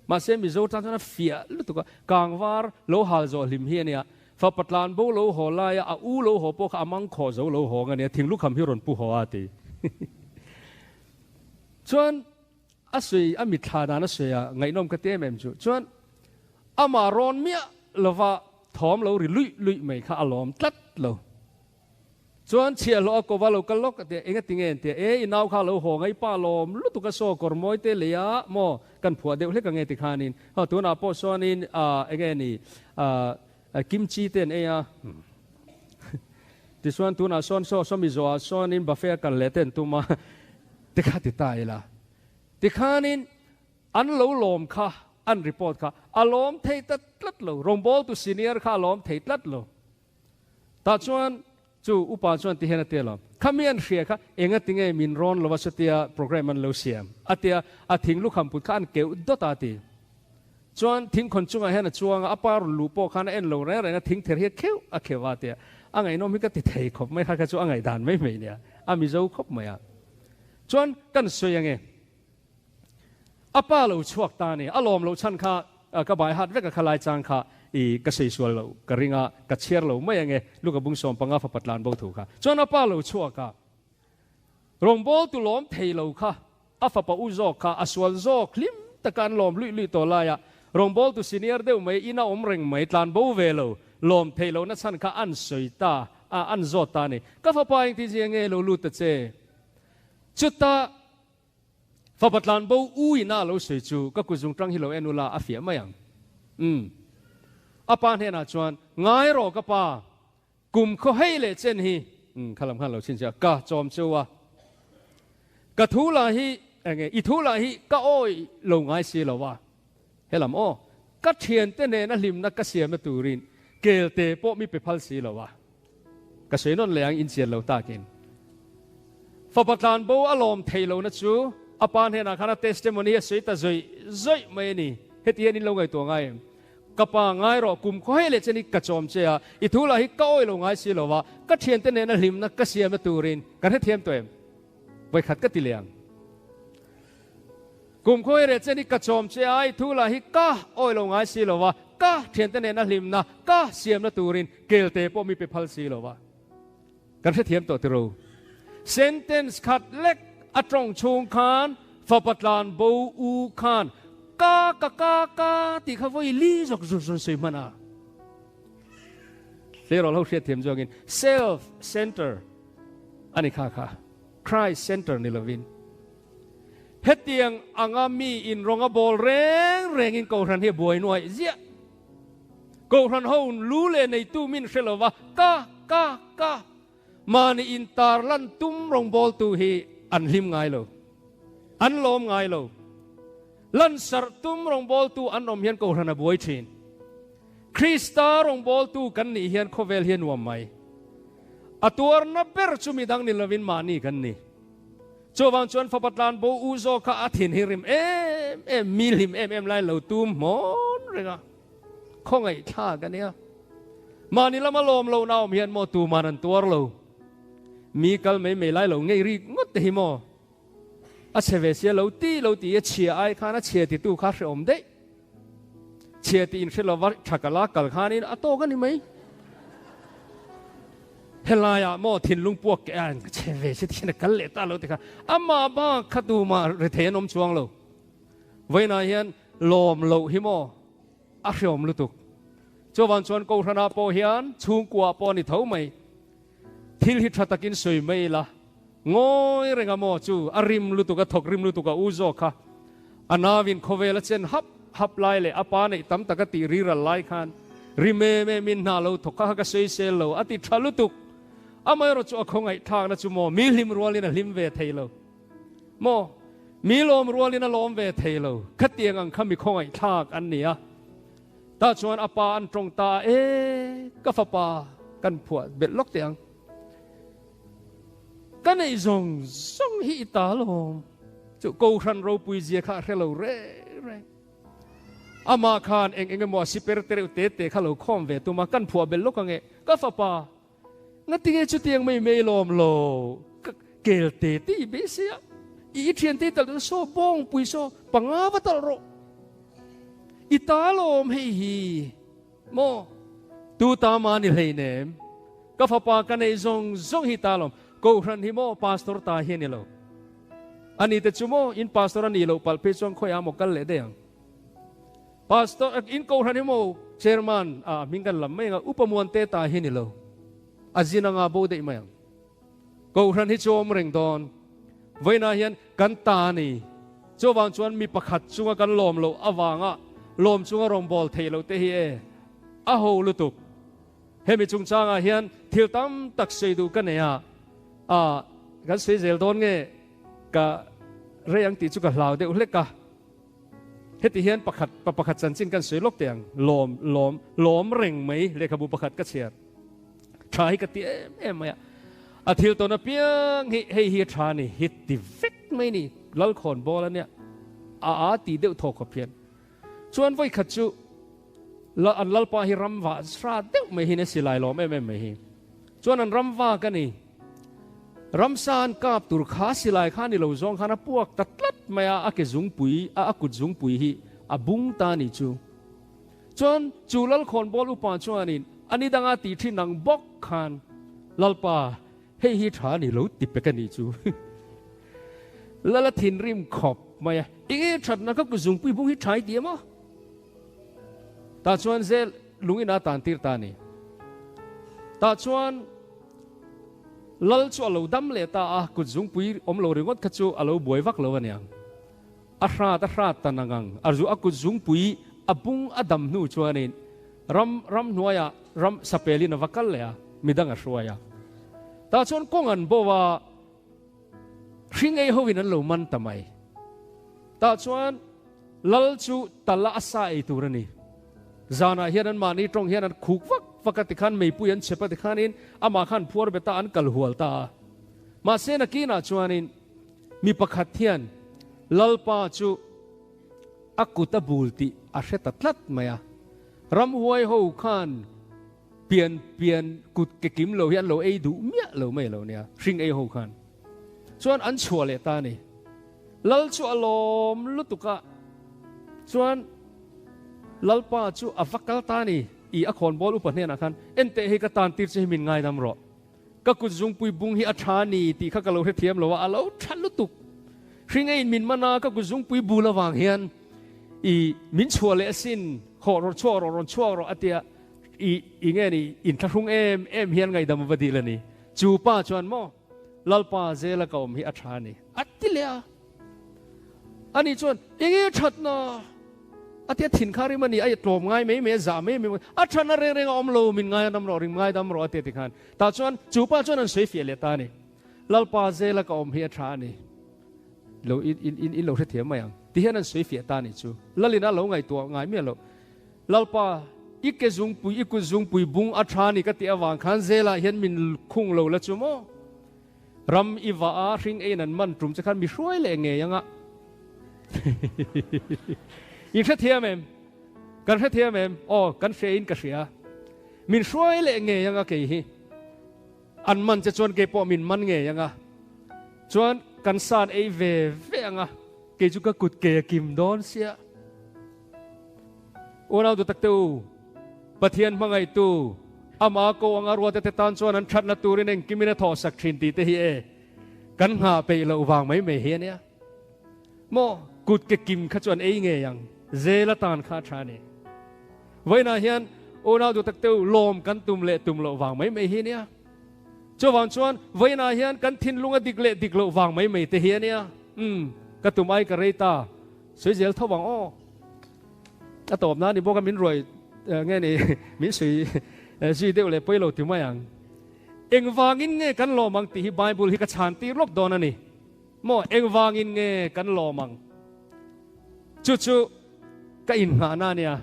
Mahse Mizo tan chuan a fiah lutuk a, kang var lo hal zawh hlim hi a nia. Fapa tlan bo lo haw laia a u lo haw pawh kha a mang khawh zo lo hawng a nia, thinglukham hi rawn pu haw a ti. Chuan a sawi, a mitthla dan a sawi a, ngaihnawm ka ti em em chu. Chuan amah rawn miah lova thawm lo ri luih luih mai kha a lawm tlat lo. Chuan chhiahhlawh a kova lo kal lawk a tia, enga tinge an tia, e i nau kha lo haw ngai pa lawm lutuk a saw kawr mawi te lei a maw kan phuah deuh hlek ange tikhanin aw tunah pawh sawn ah enge ni ah kimchi te an ei a tichuan tunah sawn saw sawmi zawhah sawnin buffet a kal leh te an tum a tikha ti ta ila tikhanin an lo lawm kha an report kha a lawm thei ta tlat lo rawngbawltu senior kha a lawm thei tlat lo. Tah chuan chu upa chuan ti hian a ti alawm, Kha mi an hria kha enga tinge min rawn lo a chutia program an lo siam a tia, a thing lukham put kha an keuh dawt a a ti. Chuan thingkhawn chungah hian a chuang a, a pa rawn luh pawh khan a en lo reng reng a, thing ther hi a kheuh a kheuh a a tia. A ngaihnawm hi ka ti thei khawp mai, kha kha chu a ngaihdan mai mai nia, a mizo khawp mai a. Chuan kan sawi ange. A pa lo chhuak ta ni, a lawm loh chhan kha ka bai hat vek a kha lai chang kha i ka sei sual lo ka ring a, ka chhiar lo mai ange Luka bung 15 fapa tlan bo thu kha. Chuan a pa lo chhuak a, rawngbawltu lawm thei lo kha a fapa u zawk kha a sual zawk hlim taka an lawm luih luih tawh lai a, rawngbawltu senior deuh mai ina awm reng mai tlan bo ve lo lawm thei lohna chhan kha an sawi ta a, an zawt ta a ni. Ka fapa engtin zia nge lo lut ta che? Chutah. Fapa tlan bo u in a lo sawi chu ka kut zung tang hi lo en ula a fiah mai ang. Umm. A pa hnenah chuan, Ngai rawh ka pa, kum khaw hei leh chen hi, umm kha lam khan lo chhin che a, ka chawm cheu a. Ka thu lah hi, enge, i thu lah hi ka awi lo ngai si lo a. Helam aw, ka thiante nena hlimna ka siamna turin kelte pawh mi pe phal si lo a. Ka sawi nawn leh ang inchian lo takin. Fapa tlan bo a lawm thei lohna chu a pa hnenah khan a testimony a sawi ta zawih zawih mai a ni. Heti hian in lo ngaihtuah ngai em? Ka pa ngai rawh, kum khaw hei leh chen hi ka chawm che a, i thu lah hi ka awi lo ngai si lo va, ka thiante nena hlimna ka siamna turin kan hrethiam tawh em? Vawikhat ka ti leh ang. Kum khawi reh chen hi ka chawm che a, i thu lah hi ka awi lo ngai si lo va, ka thiante nena hlimna ka siamna turin kelte pawh mi pe phal si lo va. Kan hrethiam tawh tiro. Sentence khat lek a tawng chhung khan Fapa tlan bo u khan ka ka ka ka tih kha vawi li zawk zun zun sawi hman a. Tleirawl ho hriat thiam zawngin self center a ni kha kha Christ center ni lovin. Hetiang anga mi in rawng a bawl reng rengin Kohhran hi a buai nuaih ziah. Kohhran ho lu leh neitu min hre lova ka ka ka mahni in tarlan tum rawngbawltu hi an hlim ngai lo. An lawm ngai lo. Lansarh tum rawngbawltu an awm hian Kohhran a buai thin. Krista rawngbawltu kan nih hian khawvel hi a nuam mai. A tuarna ber chu midang ni lovin mahni kan ni. Chuvang chuan fapa tlan bo u zawk kha a thin hi rim em em, mi hlim em em lai lo tum hmawn reng a, khawngaih thlak a nia. Mahni lama lawm lo na awm hian maw tuman an tuar lo. Mi kal mai mai lai lo ngei rik ngawt te hi maw a chhe ve sia lo ti lo ti a chhia ai khan a chhia titu kha hreawm daih. Chhia tih inhre lova tha kala kal khanin a tawk a ni mai. Helaiah maw thinlung puak ke a chhe ve se thian a kal leh ta lo ti kha amah bak kha tumah rethei an awm chuang lo. Vawiinah hian lawm loh hi maw a hreawm lutuk. Chuvang chuan Kohhranah pawh hian chhungkuaah pawh a ni tho mai. Thil hi tha takin sawi mai ila, ngawi reng a maw chu a rim lutuk a thawk rim lutuk a u zawk kha. A nauin khawvel a chen hap hap lai leh a pa neih tam tak a tih riral lai khan rim em em in hna lo thawk kha kha ka sawi sel lo a ti tha lutuk. Amaherawh chu a khawngaih thlakna chu maw mi hlim rualin a hlim ve thei lo maw mi lawm rualin a lawm ve thei lo khatiang ang kha mi khawngaih thlak an ni a. Tah chuan a pa an tawng ta a, E, ka fapa, kan phuah belh lawk teh ang. Ka neih zawng zawng hi i ta alawm. Chu Kohhran ropui zia kha a hre lo reng reng. Amah khan eng eng emaw a siper te reuh te te kha lo khawm ve tum a, kan phuah belh lawk ang e, ka fapa, ngatinge chutiang mai mai lawm lo, ka kel te te i beisei a, i i thian te i talh duh saw, bawngpui saw, panga va talh rawh. I ta lawm hei hi maw? Tu ta mah ni hleinem. Ka fapa ka neih zawng zawng hi ta lawm. Kohhran hi maw pastor ta hi a ni lo. A ni te chu maw in pastor a nih loh palh phei chuan khawiah maw kal leh daih ang. Pastor in kohhran hi maw chairman a hming kan lam mai ang a, upa muante ta hi a ni lo. A zin anga bo daih mai ang. Kohhran hi chu awm reng dawn. Vawiinah hian kan ta a ni. Chuvang chuan mi pakhat chunga kan lawm loh avanga lawm chunga rawngbâwl theih loh te hi e a ho lutuk. Hemi chungchangah hian thil tam tak sawi duh ka nei a, a kan sawi zel dawn nge ka rei ang tih chu ka hlau deuh hlek a. Heti hian pakhat pa pakhat chanchin kan sawi lawk teh ang, lawm lawm lawm reng mai lehkhabu pakhat ka chhiar. Tha hi ka ti em em mai a, a thil tawn apiang hi hei hi a tha a ni, hi ti vek mai ni, Lalkhawn bawl a nia, a a ti deuh thaw khawp hian. Chuan vawi khat chu an Lalpa hi ram vah hra deuh mai hi a silai lawm em em mai hi. Chuan an ram vak a ni, ramsa an kap tur kha silai kha ni lo zawng khan a puak ta tlat mai a, a ke zungpui, a kut zungpui hi a bung ta a ni chu. Chuan chu Lalkhawnbawl upa chuanin a ni danga tih thin ang bawk khan, Lalpa, hei hi tha a ni lo ti pek a nih chu. Lala thinrim khawp mai a, Enge thatna ka kuzungpui bung hi tha i ti em aw? Tah chuan zel lungin a tan tir ta a ni. Tah chuan Lal chu a lo dam leh ta a, kutzungpui awm lo ringawt kha chu a lo buai vak lo a niang. A hrat a hrat ta nang ang. A zu a kut zungpui a bung a dam hnu chuanin ram ramhnuaiah ram sapelin a va kal leh a, midang a hruai a. Tah chuan kawng an bo a, hring ei hoin an lo man ta mai. Tah chuan lal chu tala a sa ei tur a ni. Zanah hian an mahni tawng hian an khuk vak vak a, tikhan meipui an chep a, tikhanin amah khan phuar bet a, an kal hual ta a. Mahse nakinah chuanin Mi pakhat hian Lalpa chu a kut a bul tih a hre ta tlat mai a. Ramhuai ho khan pian pian kut ke kim lo hi an lo ei duh miah lo mai lo nia, hring ei ho khan. Chuan an chhuah leh ta a ni. Lal chu a lawm lutuk a, chuan Lalpa chu a va kal ta a ni. I a khawnbawl upa hnenah khan, Enteh hei ka tan tir che hi min ngaidam rawh. Ka kut zungpui bung hi a tha ni tih kha ka lo hrethiam lo a, a lo tha lutuk. Hring eiin min man a, ka kutzungpui bul avang hian i min chhuah leh asin, hawh rawn chhuak rawh, rawn chhuak rawh a tia, i i nge ni inthlahrung em em hian ngaihdam a va dil a ni. Chu pa chuan maw Lalpa zela ka awm hi a tha a ni a ti leh a. Ani chuan enge thatna a tia thin kha rim a ni, a tlawm ngai mai mai a zah mai mai a thatna reng reng a awm lo, min ngai a dam rawh, ring ngai dam rawh a tia tikhan tah chuan chu pa chuan an sawi fiah leh ta a ni. Lalpa zela ka awm hi a tha a ni. Lo in in in in lo hrethiam mai ang. Ti hian an sawi fiah ta a nih chu. Lalin a lo ngaihtuah ngai miah loh. Lalpa, i ke zungpui, i kut zungpui bung a tha a ni ka tih avang khan zelah hian min khung lo la chu maw? Ram i vah a, hring eiin an man tum che khan mi hruai leh ngei ang a. In hrethiam em? Kan hrethiam em? Aw, kan hria in ka hria. Min hruai leh ngei ang a kei hi. An man che chuan kei pawh min man ngei ang a, chuan kan san ei ve ve ang a, kei chu ka kut ke a kim dawn sia. Unau duh tak te u, Pathian hmangaihtu, ama ko anga ruate te tan chuan an thatna turin engkimin a thawhsak thin tih te hi e, kan nghah peih loh vang mai mai hi a nia. Maw, kut ke kim kha chu an ei ngei ang, zel atan kha a tha a ni. Vawiinah hian unau duh tak teu lawm kan tum leh tum loh vang mai mai hi a nia. Chuvang chuan vawiinah hian kan thinlung a dik leh dik loh vang mai mai te hi a nia. Umm, ka tum ai ka rei ta, sawi zel tho vang aw. A tawp na ni bawk a min ruai nge ni min sawi zui deuh leh pawi lo ti mai ang. Engvangin nge kan lawm ang tih hi Bible hi ka chhan tir lawk dawn a ni. Maw engvangin nge kan lawm ang? Chu chu ka inngahna a nia.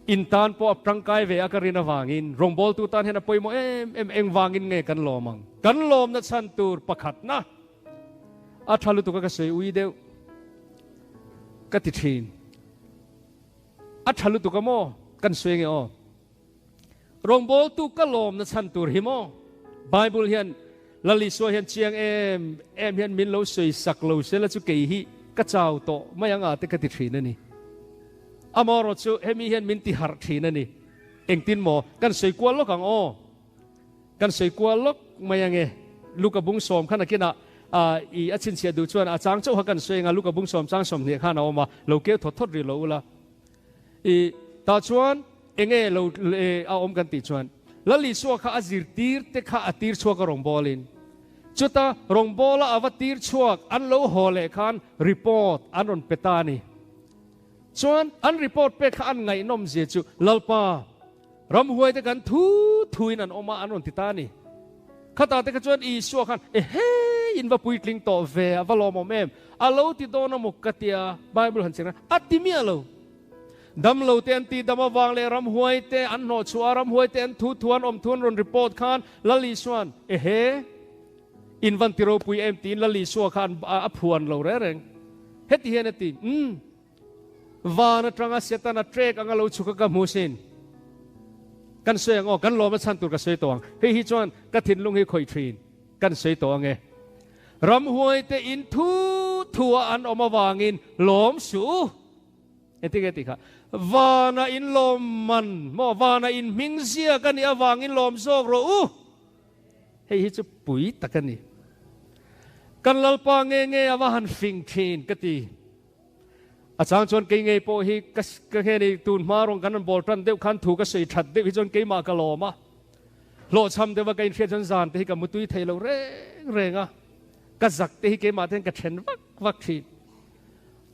In tan pawh a tangkai ve a ka rin avangin rawngbawltu tan hian a pawimawh em em engvangin nge kan lawm ang? Kan lawmna chhan tur pakhatna a tha lutuk a ka sawi ui deuh ka ti thin. A tha lutuk a maw? Kan sawi nge aw? Rawngbawltu ka lawmna chhan tur hi maw? Bible hian Lal Isua hian chiang em em hian min lo sawi sak lo se la chu kei hi ka chau tawh mai anga te ka ti thin a ni. Amaherawh chu hemi hian min ti harh thin a ni. Engtin maw? Kan sawi kual lawk ang aw. Kan sawi kual lawk mai ange. Luka bung sawm khan akinah i a chhinchhiah duh chuan a chang chauh kha kan sawi anga Luka bung sawm chang 20 khan a awm a, lo keu thawt thawt rih lo ula. I tah chuan enge lo a awm kan tih chuan Lal Isua kha a zirtir te kha a tir chhuak a rawngbawlin. Chuta rawngbawla a va tir chhuak an lo haw leh khan report an rawn pe ta a ni. Chuan an report pek kha an ngaihnawm zia chu Lalpa ramhuai te kan thu thuin an awm a an rawn ti ta a ni. Khatah te kha chuan Isua khan ehe in va puitling tawh ve a va lawmawm em a lo ti dawn a maw ka tia Bible han chhiar a ti miah lo. Damlo te an tih dam avang leh ramhuai te an hnawh chhuah a, ramhuai te an thu thu an awm thu an rawn report khan Lal Isua'n ehe in van ti ropui em tiin Lal Isua kha an a phuan lo reng reng. Heti hian a ti, umm van atanga Setana trek anga lo chhuk a ka hmu sin. Kan sawi ang aw, kan lawm a chhan tur ka sawi tawh ang. Hei hi chuan ka thinlung hi khawih thin kan sawi tawh ang e. Ramhuai te in thu thu a an awm avangin lawm suh u. Engtin nge tih kha? Vana in lawm man maw? Vana in hming ziak a nih avangin lawm zawk rawh u. Hei hi chu pui tak a ni. Kan Lalpa nge nge a va han fing thin ka ti. A chang chuan kei ngei pawh hi ka ka nge ni tun hma rawng kan rawn bawl tan deuh khan thu ka sawi that deuh hi chuan keimah ka lawm a. Hlawhchham deuha ka inhriat chuan zan te hi ka mutui thei lo reng reng a. Ka zak te hi keimah te hian ka then vak vak thin.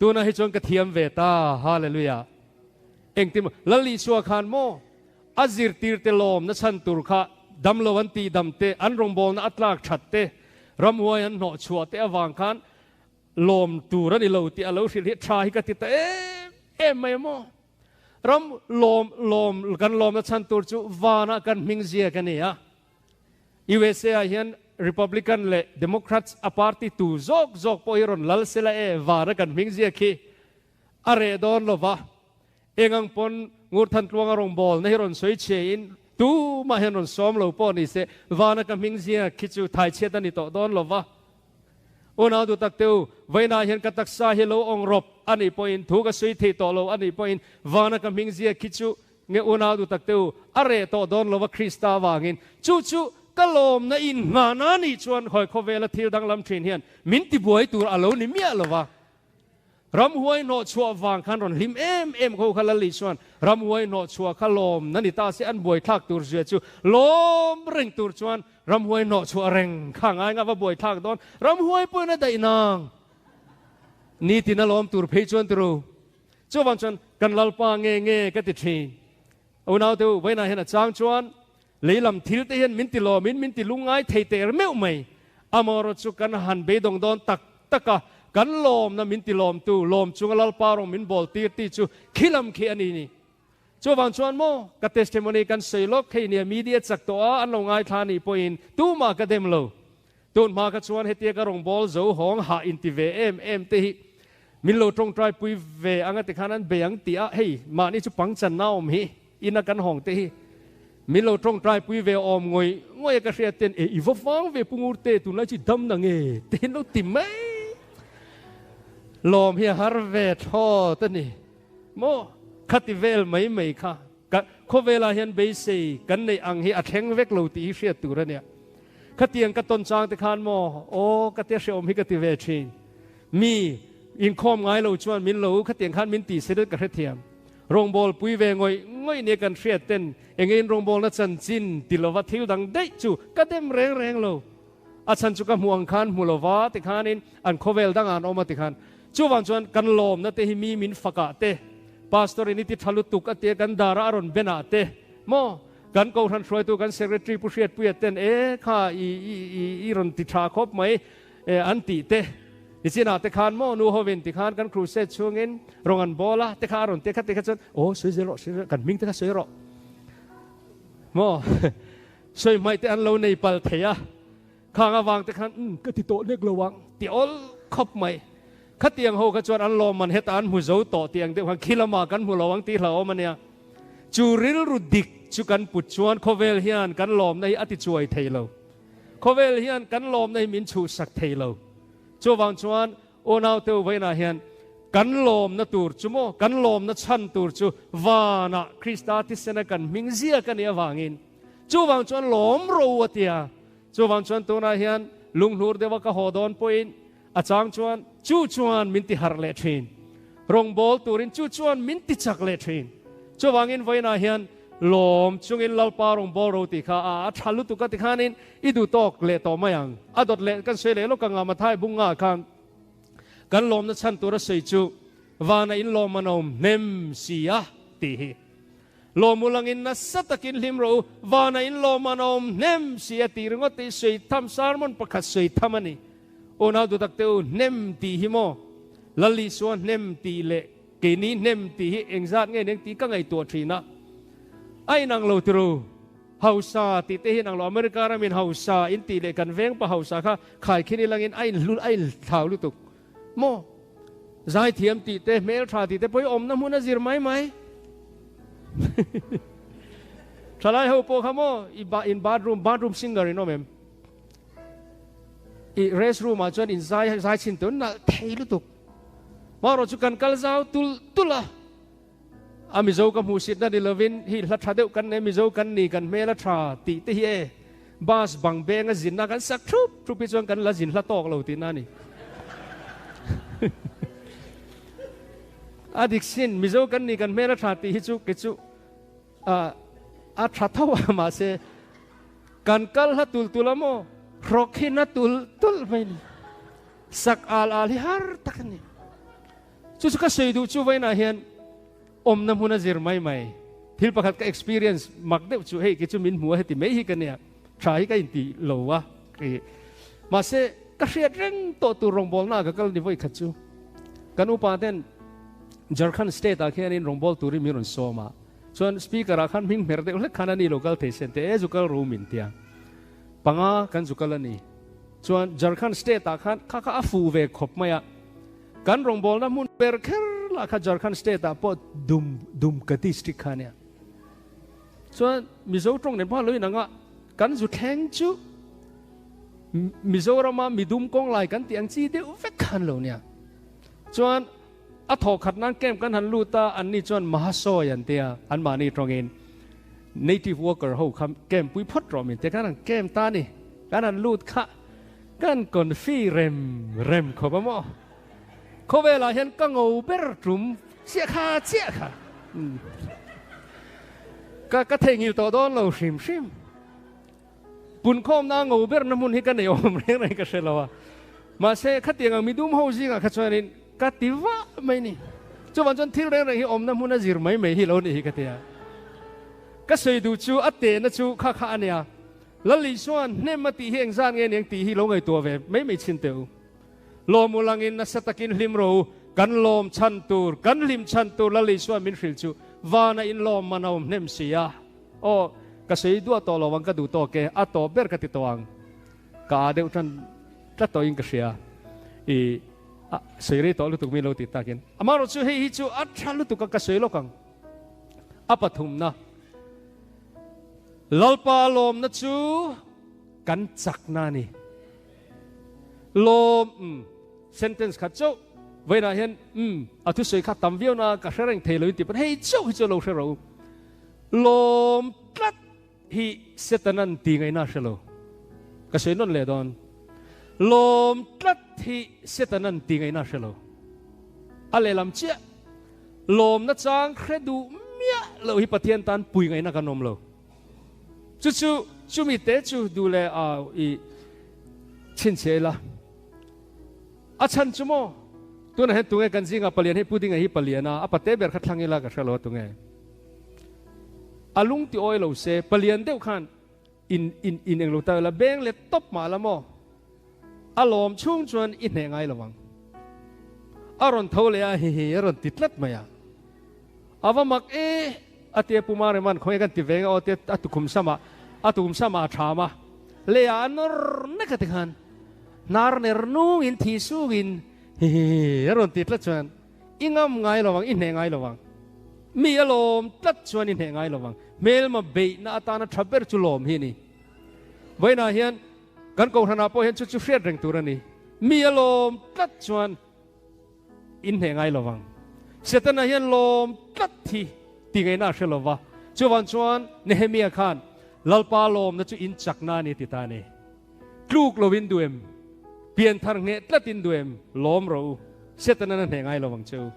Tunah hi chuan ka thiam ve ta, Hallelujah. Engtin maw? Lal Isua khan maw a zirtirte lawmna chhan tur kha damlo an tihdam te, an rawngbawlna a tlak that te, ramhuai an hnawh chhuah te avang khan lawm tur a ni lo tih a lo hrilh hi tha hi ka ti ta em em mai maw? Ram lawm lawm kan lawmna chhan tur chu vanah kan hming ziak a ni a. USA ah hian Republican leh Democrats a party tu zawk zawk pawh hi rawn lal sela e vana kan hming ziak hi a reh dawn lo va, eng ang pawn Ngurthan Tluanga rawngbawlna hi rawn sawi chhe in tumah hian rawn sawm lo pawh ni se vana ka hming ziak hi chu thaichhiat a ni tawh dawn lo va. Unau duh tak te u, vawiinah hian ka taksa hi lo awng rawp a nih pawhin thu ka sawi thei tawh lo a nih pawhin vana ka hming ziak hi chu Nge unau duh tak te u, a reh tawh dawn lova Krista avangin chu chu ka lawmna in nghahna nih chuan khawi khawvela thil danglam thin hian min tibuai tur a lo ni miah lo va. Ramhuai hnawhchhuah vang khan rawn hlim em em kho kha Lali chuan ramhuai hnawhchhuah kha lawmna ni ta se an buaithlak tur zia chu lawm reng tur chuan ramhuai hnawhchhuah reng kha ngai nga va buaithlak dawn ramhuai pawhin a daih nang nitin a lawm tur phei chuan turu chuvang chuan kan Lalpa nge nge ka ti thin. Unau te u vawiinah hian a chang chuan lei lam thil te hian min ti lawmin min ti lungngai thei teh meuh mai. Amaherawh chu kan han beidawng dawn tak tak a, kan lawmna min ti lawmtu, lawm chunga Lalpa rawng min bawl tir tih chu khi lam khi a ni ni. Chuvang chuan maw ka testimony kan sawi lawk hei nia media chak tawh a an lo ngaithla anih pawhin tumah ka dem lo. Tun hma kha chuan hetia ka rawn bawl zo hawng hah inti ve em em te hi min lo tawngtai pui ve anga tikhan an bei ang tih a, hei mahni chu pangchanna awm hi ina kan hawng te hi min lo tawngtai pui ve awm ngawih ngawih a ka hriat ten e i va vang ve Pu Ngurte tunlai chu i dam na nge te hian lo ti mai lawm hi a har ve thlawt a ni maw khati vel mai mai kha Ka khawvelah hian beisei kan neih ang hi a thleng vek lo tih hi hriat tur a nia. Khatiang ka tawn chang te khan maw, aw ka tia hrehawm hi ka ti ve thin. Mi inkhawm ngai lo chuan min lo khatiang khan min ti se deuh ka hrethiam. Rawngbâwl pui ve ngawih ngawih nia kan hriat ten enge in rawngbâwlna chanchin ti lova thil dang daih chu ka dem reng reng lo. A chhan chu ka hmuh ang khan hmu lova tikhanin an khawvel dangah an awm a tikhan. Chuvang chuan kan lawmna te hi mi min fakah te, Pastor in i ti tha lutuk a tia kan dara a rawn benah te maw, kan Kohhran hruaitu kan Secretary Pu Hriatpuia ten e kha i i i i rawn ti tha khawp mai e an tih te, nichinah te khan maw nu hovin tikhan kan crusade chhungin rawn an bawl a te kha a rawn ti a kha ti kha chuan aw sawi zel rawh sawi zel kan hming te kha sawi rawh maw. Sawi hmaih te an lo nei pal thei a, khang avang te khan umm ka ti tawh nek lo ang ti awl khawp mai. Khatiang ho kha chuan an lawmman hetah an hmu zo tawh tih ang deuh khan khi lamah kan hmu lo ang tih hlauhawm a nia. Chu rilru dik chu kan put chuan khawvel hian kan lawmna hi a ti chuai thei lo. Khawvel hian kan lawmna hi min chhuhsak thei lo. Chuvang chuan Unau te uvainah hian kan lawmna tur chu maw, kan lawmna chhan tur chu vanah Krista thisena kan hming ziak a nih avangin chuvang chuan lawm ro a tia. Chuvang chuan tunah hian lunghnur deuha ka haw dawn pawhin a chang chuan chu chuan min ti harh leh thin. Rawngbâwl turin chu chuan min ti chak leh thin. Chuvangin vawiinah hian lawm chungin Lalpa rawngbâwl ro tih kha a tha lutuk a tikhanin I duh tawk leh tawh mai ang. A dawt leh kan sawi leh lawk ang a, Mathai bunga khan kan lawmna chhan tura sawi chu vana in lawm an awm hnem si a tih hi. Lawm ulangin nasa takin hlim rawh u, vana in lawm an awm hnem si a tih ringawt te hi sawi tham, sermon pakhat sawi tham a ni. Unau duhtak te u, hnem tih hi maw? Lal Isua hnem tih leh keini hnem tih hi engzat nge eng tih ka ngaihtuah thin a, a inang lo tiro. Hausa tih te hian ang lo, America ramin hausa in tih leh kan veng pa hausa kha khaikhin ilangin a inhlu a inthlau lutuk maw? Zaithiam tih te, hmeltha tih te pawh hi awmna hmun a zir mai mai. Thalai ho pawh kha maw i ba in bathroom bathroom singer in awm em? I rest room ah chuan in zai zai chhin tun nalh thei lutuk. Marawh chu kan kal zau tul tul a. A Mizo ka hmuhsitna ni lovin hi hla tha deuh kan nei, Mizo kan ni, kan hmel a tha tih te hi e. Bus bang beng a zinna kan sak thup thup hi chuan kan la zin hla tawk lo tihna a ni. A dik sin, Mizo kan ni, kan hmel a tha tih hi chu kei chu a tha tho a mahse kan kal hla tul tul a maw, hrawk hi na tul tul mai a ni. Sak al al hi har tak a ni. Chu chu ka sawi duh chu vawiinah hian awmna hmun a zir mai mai. Thil pakhat ka experience mak deuh chu hei ki chu min hmu a heti mai hi ka nia, tha hi ka inti lo a ki. Mahse ka hriat reng tawh tur rawngbawlna ka kal ni vawi khat chu. Kan upa ten Jharkhand state ah khianin rawngbâwl turin min rawn sawm a, chuan speaker ah khan hming hmer deuh hlek khan a ni lo kal thei sen te e zu kal ru min tia. Panga kan zu kal a ni. Chuan Jharkhand state ah khan kha kha a fu ve khawp mai a. Kan rawngbawlna hmun ber kher lah kha Jharkhand state ah pawh Dum Dumka district kha ania. Chuan Mizo tawng nen pawh a lo inang a, kan zu thleng chu Mizorama midum kawng lai kan tih ang chi deuh vek khan lo nia. Chuan a thawh khat nan camp kan han lut a, anni chuan Mahasawi an tia, anmahni tawngin. Native worker ho kha camp pui phawt rawh min ti a, kan han camp ta a ni, kan han lut kha kan confi rem rem khawp a maw? Khawvelah hian ka ngo ber tum chiah kha chiah kha ka ka theihnghilh tawh dawn lo hrim hrim. Punkhawmna ngo berna hmun hi ka nei awm reng reng ka hre lo a, mahse khatiang ang midum ho zingah kha chuanin ka ti vah mai ni. Chuvang chuan thil reng reng hi awmna hmun a zir mai mai hi lo nih hi ka ti a. Ka sawi duh chu a tehna chu kha kha a nia, Lal Isua'n hnem a tih hi engzat nge niang tih hi lo ngaihtuah ve mai mai chhin teh u. Lawm u langin nasa takin hlim rawh u, kan lawm chhan tur, kan hlim chhan tur Lal Isua'n min hrilh chu vana inlawm man a awm hnem si a. Aw, ka sawi duah tawh lo ang ka duh tawk e, a tawp ber ka ti tawh ang. Ka aa deuh tan tlat tawhin ka hria. I a sawi rei tawh lutuk min lo ti takin. Amaherawh chu hei hi chu a tha lutuk a ka sawi lawk ang. A pathumna, Lalpa lawmna chu kan chakna a ni. Lawm, umm, sentence khat chauh vawiinah hian umm a thusawi kha tam viau na ka hre reng thei lo in ti pawn hei chauh hi chu lo hre rawh u. Lawm tlat hi Setanan ti ngaihna a hre lo. Ka sawi nawn leh dawn. Lawm tlat hi Setanan ti ngaihna a hre lo. A lehlam chiah lawmna chang hre duh miah loh hi Pathian tan pui ngaihna kan awm lo. Chu chu chumi te chu duh leh a i chhinchhiah ila. A chhan chu maw? Tunah hian tunge kan zingah palian hi Pudinga hi palian a, a pate ber kha thlang ila ka hre lo a tunge. A lung ti awi lo se, palian deuh khan in in in englo ta ila beng let tawp mah la maw? A lawm chhung chuan i hneh ngai lo ang. A rawn tho leh a, hihi a rawn ti tlat mai a. A va mak e! A tia Pu Mareman khawnge kan ti ve nge aw tia a tukhum samah a tukhum samah a ṭham a, leiah a nawr nek a ti khan hnar ner nungin thi sungin hihihi a rawn ti tlat chuan i ngam ngai lo ang, i hneh ngai lo ang. Mi a lawm tlat chuan i hneh ngai lo ang. Hmelma beihna atana ṭha ber chu lawm hi a ni. Vawiinah hian kan kohhranah pawh hian chu chu hriat reng tur a ni. Mi a lawm tlat chuan In hneh ngai lo vang. Setana hian lawm tlat hi ti ngaihna a hre lo va. Chuvang chuan Nehemia khan, Lalpa lawmna chu in chakna a ni ti ta a ni. Tluk lo in duh em? Pianthar ngheh tlat in duh em? Lawm rawh u. Setana a hneh ngai lo vang che u.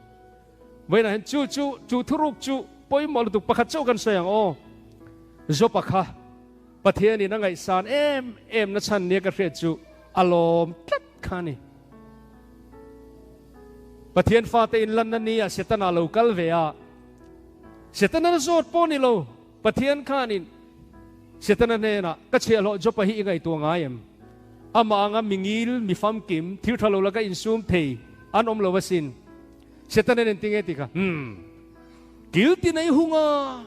Vawiinah hian chu chu chu thuruk chu pawimawh lutuk pakhat chauh kan sawi ang aw. Jopa kha Pathianin a ngaihsan em em na chhan nia ka hriat chu a lawm tlat kha a ni. Pathian fate inlanna nia Setana lo kal ve a, Setana zawt pawh ni lo, Pathian khanin Setana hnenah, Ka chhiahhlawh Jopa hi i ngaihtuah ngai em? Amah anga mingil, mi famkim, thil tha lo laka insum thei an awm lo asin. Setana nen tinge ti kha? Umm, kil ti nei hung a,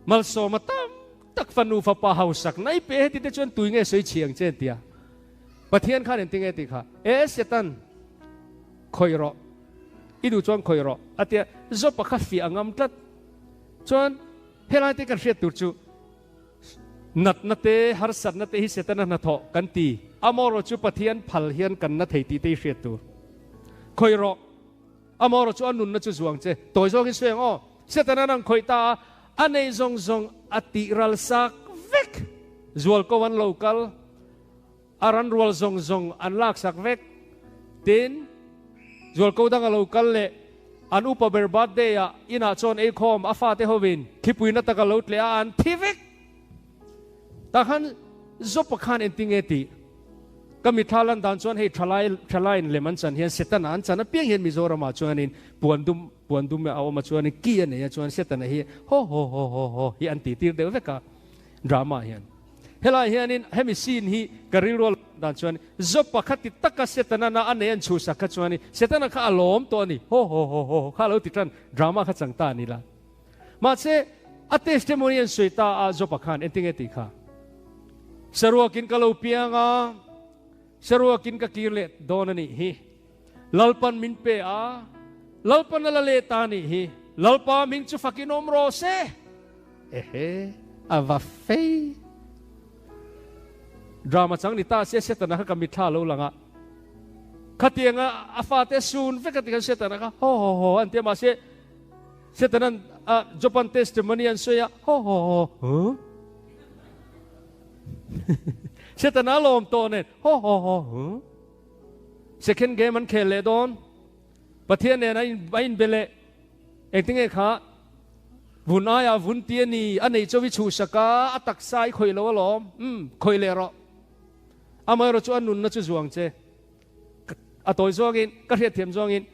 malsawm a tam tak fanu fapa hausak nai pe heti te chuan tui nge sawi chhi ang che an ti a. Pathian khan engtin nge tih kha, E Satan, khawih rawh, i duh chuan khawih rawh, a ti a. Jopa kha fiah a ngam tlat. Chuan helai te kan hriat tur chu natna te, harsatna te hi Setana hnathawh kan ti. Amaherawh chu Pathian phal hian kan na thei tih te hi hriat tur. Khawih rawh, amaherawh chu a nunna chu zuang che. Tawi zawkin sawi ang aw, Setana nang khawih ta a, a nei zawng zawng a tih ral sak vek. Zualko an lo kal. A ran rual zawng zawng an laksak vek. Tin, zualko dang a lo kal leh an upa ber birthday ah inah chuan eikhawm a fate hovin thlipui na tak a lo tleh a, an thi vek. Tah khan Jopa khan engtin nge tih? Ka mitthla lan dan chuan hei thalai thalaiin lem an chan hian Setana an chan apiang hian Mizoramah chuanin puan dum puan dum a awm a chuanin ki a nei a chuan Setana hi haw haw haw haw haw hi an tih tir deuh vek a drama hian. Helai hianin hemi scene hi ka rilru a lawm dan chuan Jopa kha ti taka Setana na a nei an chhuhsak kha chuanin Setana kha a lawm tawh a ni, haw haw haw haw kha a lo ti tan drama kha chang ta a ni la. Mahse a testimony an sawi ta a Jopa khan engtinge tih kha? Saruakin ka lo piang a, saruakin ka kir leh dawn a nih hi. Lalpan min pe a, Lalpan a la leh ta a nih hi. Lalpa hming chu fakin awm rawh se. Ehe, a va fei. Drama chang ni ta sia Setana kha ka mitthla lo lang a. Khatianga a fate sun vek a ti khan Setana kha ho ho ho an ti a, mahse Setanan A Japan testimony an sawi a, haw haw haw, huh? Setana lawm tawh nen, haw haw haw, huh? Second game an khel leh dawn. Pathian nen a in a inbe leh. Engtinge kha vun aiah vun ti a ni, a nei chawi chhuhsak a, a taksa i khawih lo alawm, umm, khawih leh rawh. Amaherawh chu a nunna chu zuang che. A tawi zawngin, ka hriatthiam zawngin,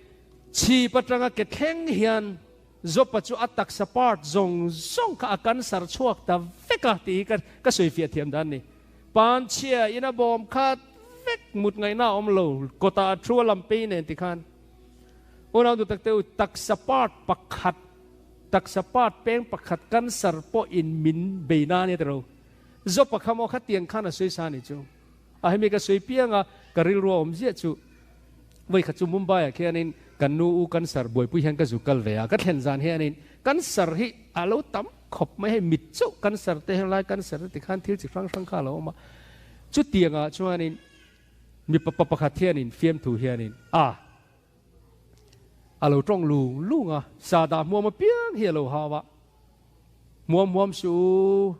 chhip atanga ke thleng hian Jopa chu a taksa part zawng zawng kha a cancer chhuak ta vek a tih hi ka ka sawifiah thiam dan a ni. Panchhia in a bawm khat vek mut ngaihna a awm lo, kawtah a thu a lam pei nen tikhan unau duh tak te u taksa part pakhat, taksa part peng pakhat cancer pawh in min bei na ania tiro. Jopa kha maw khatiang khan a sawi sa a nih chu. A hemi ka sawi piang a, ka rilru a awm ziah chu vawi khat chu Mumbai ah khianin kan nu u cancer buaipui hian ka zu kal ve a, ka thlen zan hianin cancer hi a lo tam khawp mai hei mit chauh cancer te helai cancer te tikhan thil chi hrang hrang kha a lo awm a, chutiang ah chuanin mipa pa pakhat hianin fiamthu hianin a a lo tawng lung lung a, sahdah hmuam apiang hi a lo hau a, hmuam hmuam suh u.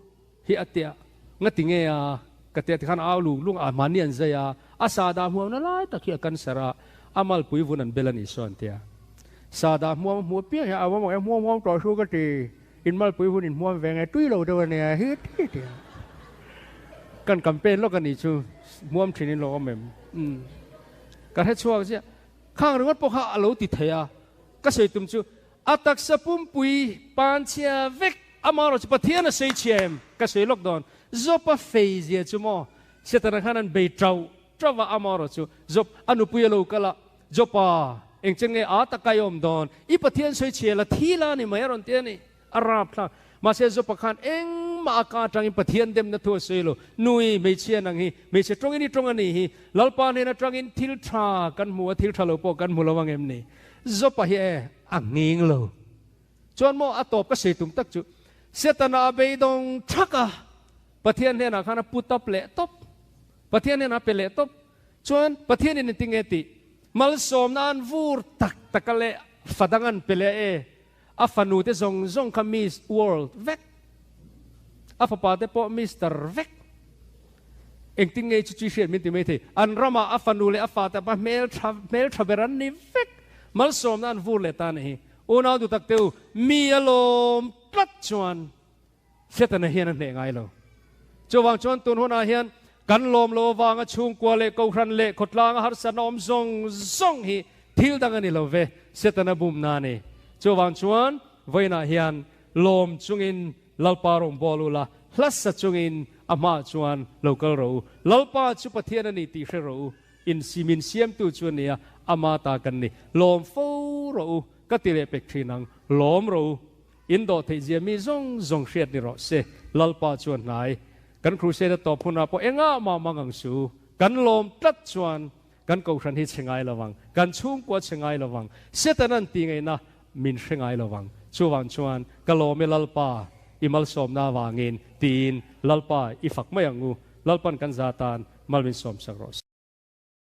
Hi a tia, Ngati nge a? Ka tia tikhan a au lung lung a, mahni an zai a, a sahdah hmuamna lai tak hi a cancer a, a malpui vun an bel a nih sawn tia. Sahdah hmuam a hmu apiang hian a awm ang e, hmuam hmuam tawh su ka ti, in malpui vun in hmuam ve nge tui lo deuh a nia hi ti tia. Kan campaign lawk a nih chu, hmuam thin in lo awm em? Umm. Ka hre chhuak ziah. Khang ringawt pawh kha a lo ti thei a, ka sawi tum chu A taksa pumpui panchhia vek amaherawh chu Pathian a sawi chhia em? Ka sawi lawk dawn. Job-a fei zia chu maw? Setana khan an bei tauh tauh a, amaherawh chu Job a nupui a lo kal a, Job-a, engchen nge a taka i awm dawn? I Pathian sawi chhia la thi la ni mai a rawn ti a ni. A rap thlak. Mahse Job-a khan engmah a ka atangin Pathian demna thu a sawi lo. Nui, hmeichhia nang hi, hmeichhe tawngin i tawng a nih hi. Lalpa hnen atangin thil tha kan hmu a, thil tha lo pawh kan hmu lo ang em ni? Job-a hi e, a nghing lo. Chuan maw a tawp ka sei tum tak chu Setana a beidawng thak a, Pathian hnenah khan a put up leh tawp, Pathian hnenah a pe leh tawp. Chuan Pathianin engtin nge tih? Malsawmna an vur tak tak a leh fadang an pe leh e, a fanu te zawng zawng kha Miss World vek, a fapa te pawh Mister vek. Engtin nge chu chi hriat min ti mai thei? An ramah a fanu leh a fate apa hmeltha hmeltha ber an ni vek. Malsawmna an vur leh ta a nih hi. Unau duh tak te u, mi a lawm tlat chuan Setana hian a hneh ngai lo. Chuvang chuan tun hunah hian kan lawm lo avanga chhungkua leh kohhran leh khawtlanga harsatna awm zawng zawng hi thil dang a ni lo ve, Setana bumna a ni. Chuvang chuan vawiinah hian lawm chungin Lalpa rawn bawl u la, hlasa chungin a hmaah chuan lo kal rawh u. Lalpa chu Pathian a ni tih hre rawh u. Insi min siamtu chu a nia, ama ta kan ni. Lawm fo rawh u, ka ti leh pek thin ang. Lawm rawh u. In dawh theih zia mi zawng zawng hriat ni rawh se. Lalpa chuan hnai. Kan crusade a tawp hunah pawh engah mah mang ang suh u. Kan lawm tlat chuan kan kohhran hi chhe ngai lo vang, kan chhungkua chhe ngai lo vang, Satan-a'n tih ngaihna min hre ngai lo vang. Chuvang chuan ka lawm e Lalpa, i malsawmna avangin tiin Lalpa i fak mai ang u. Lalpa'n kan za tan mal min sawmsak rawh se.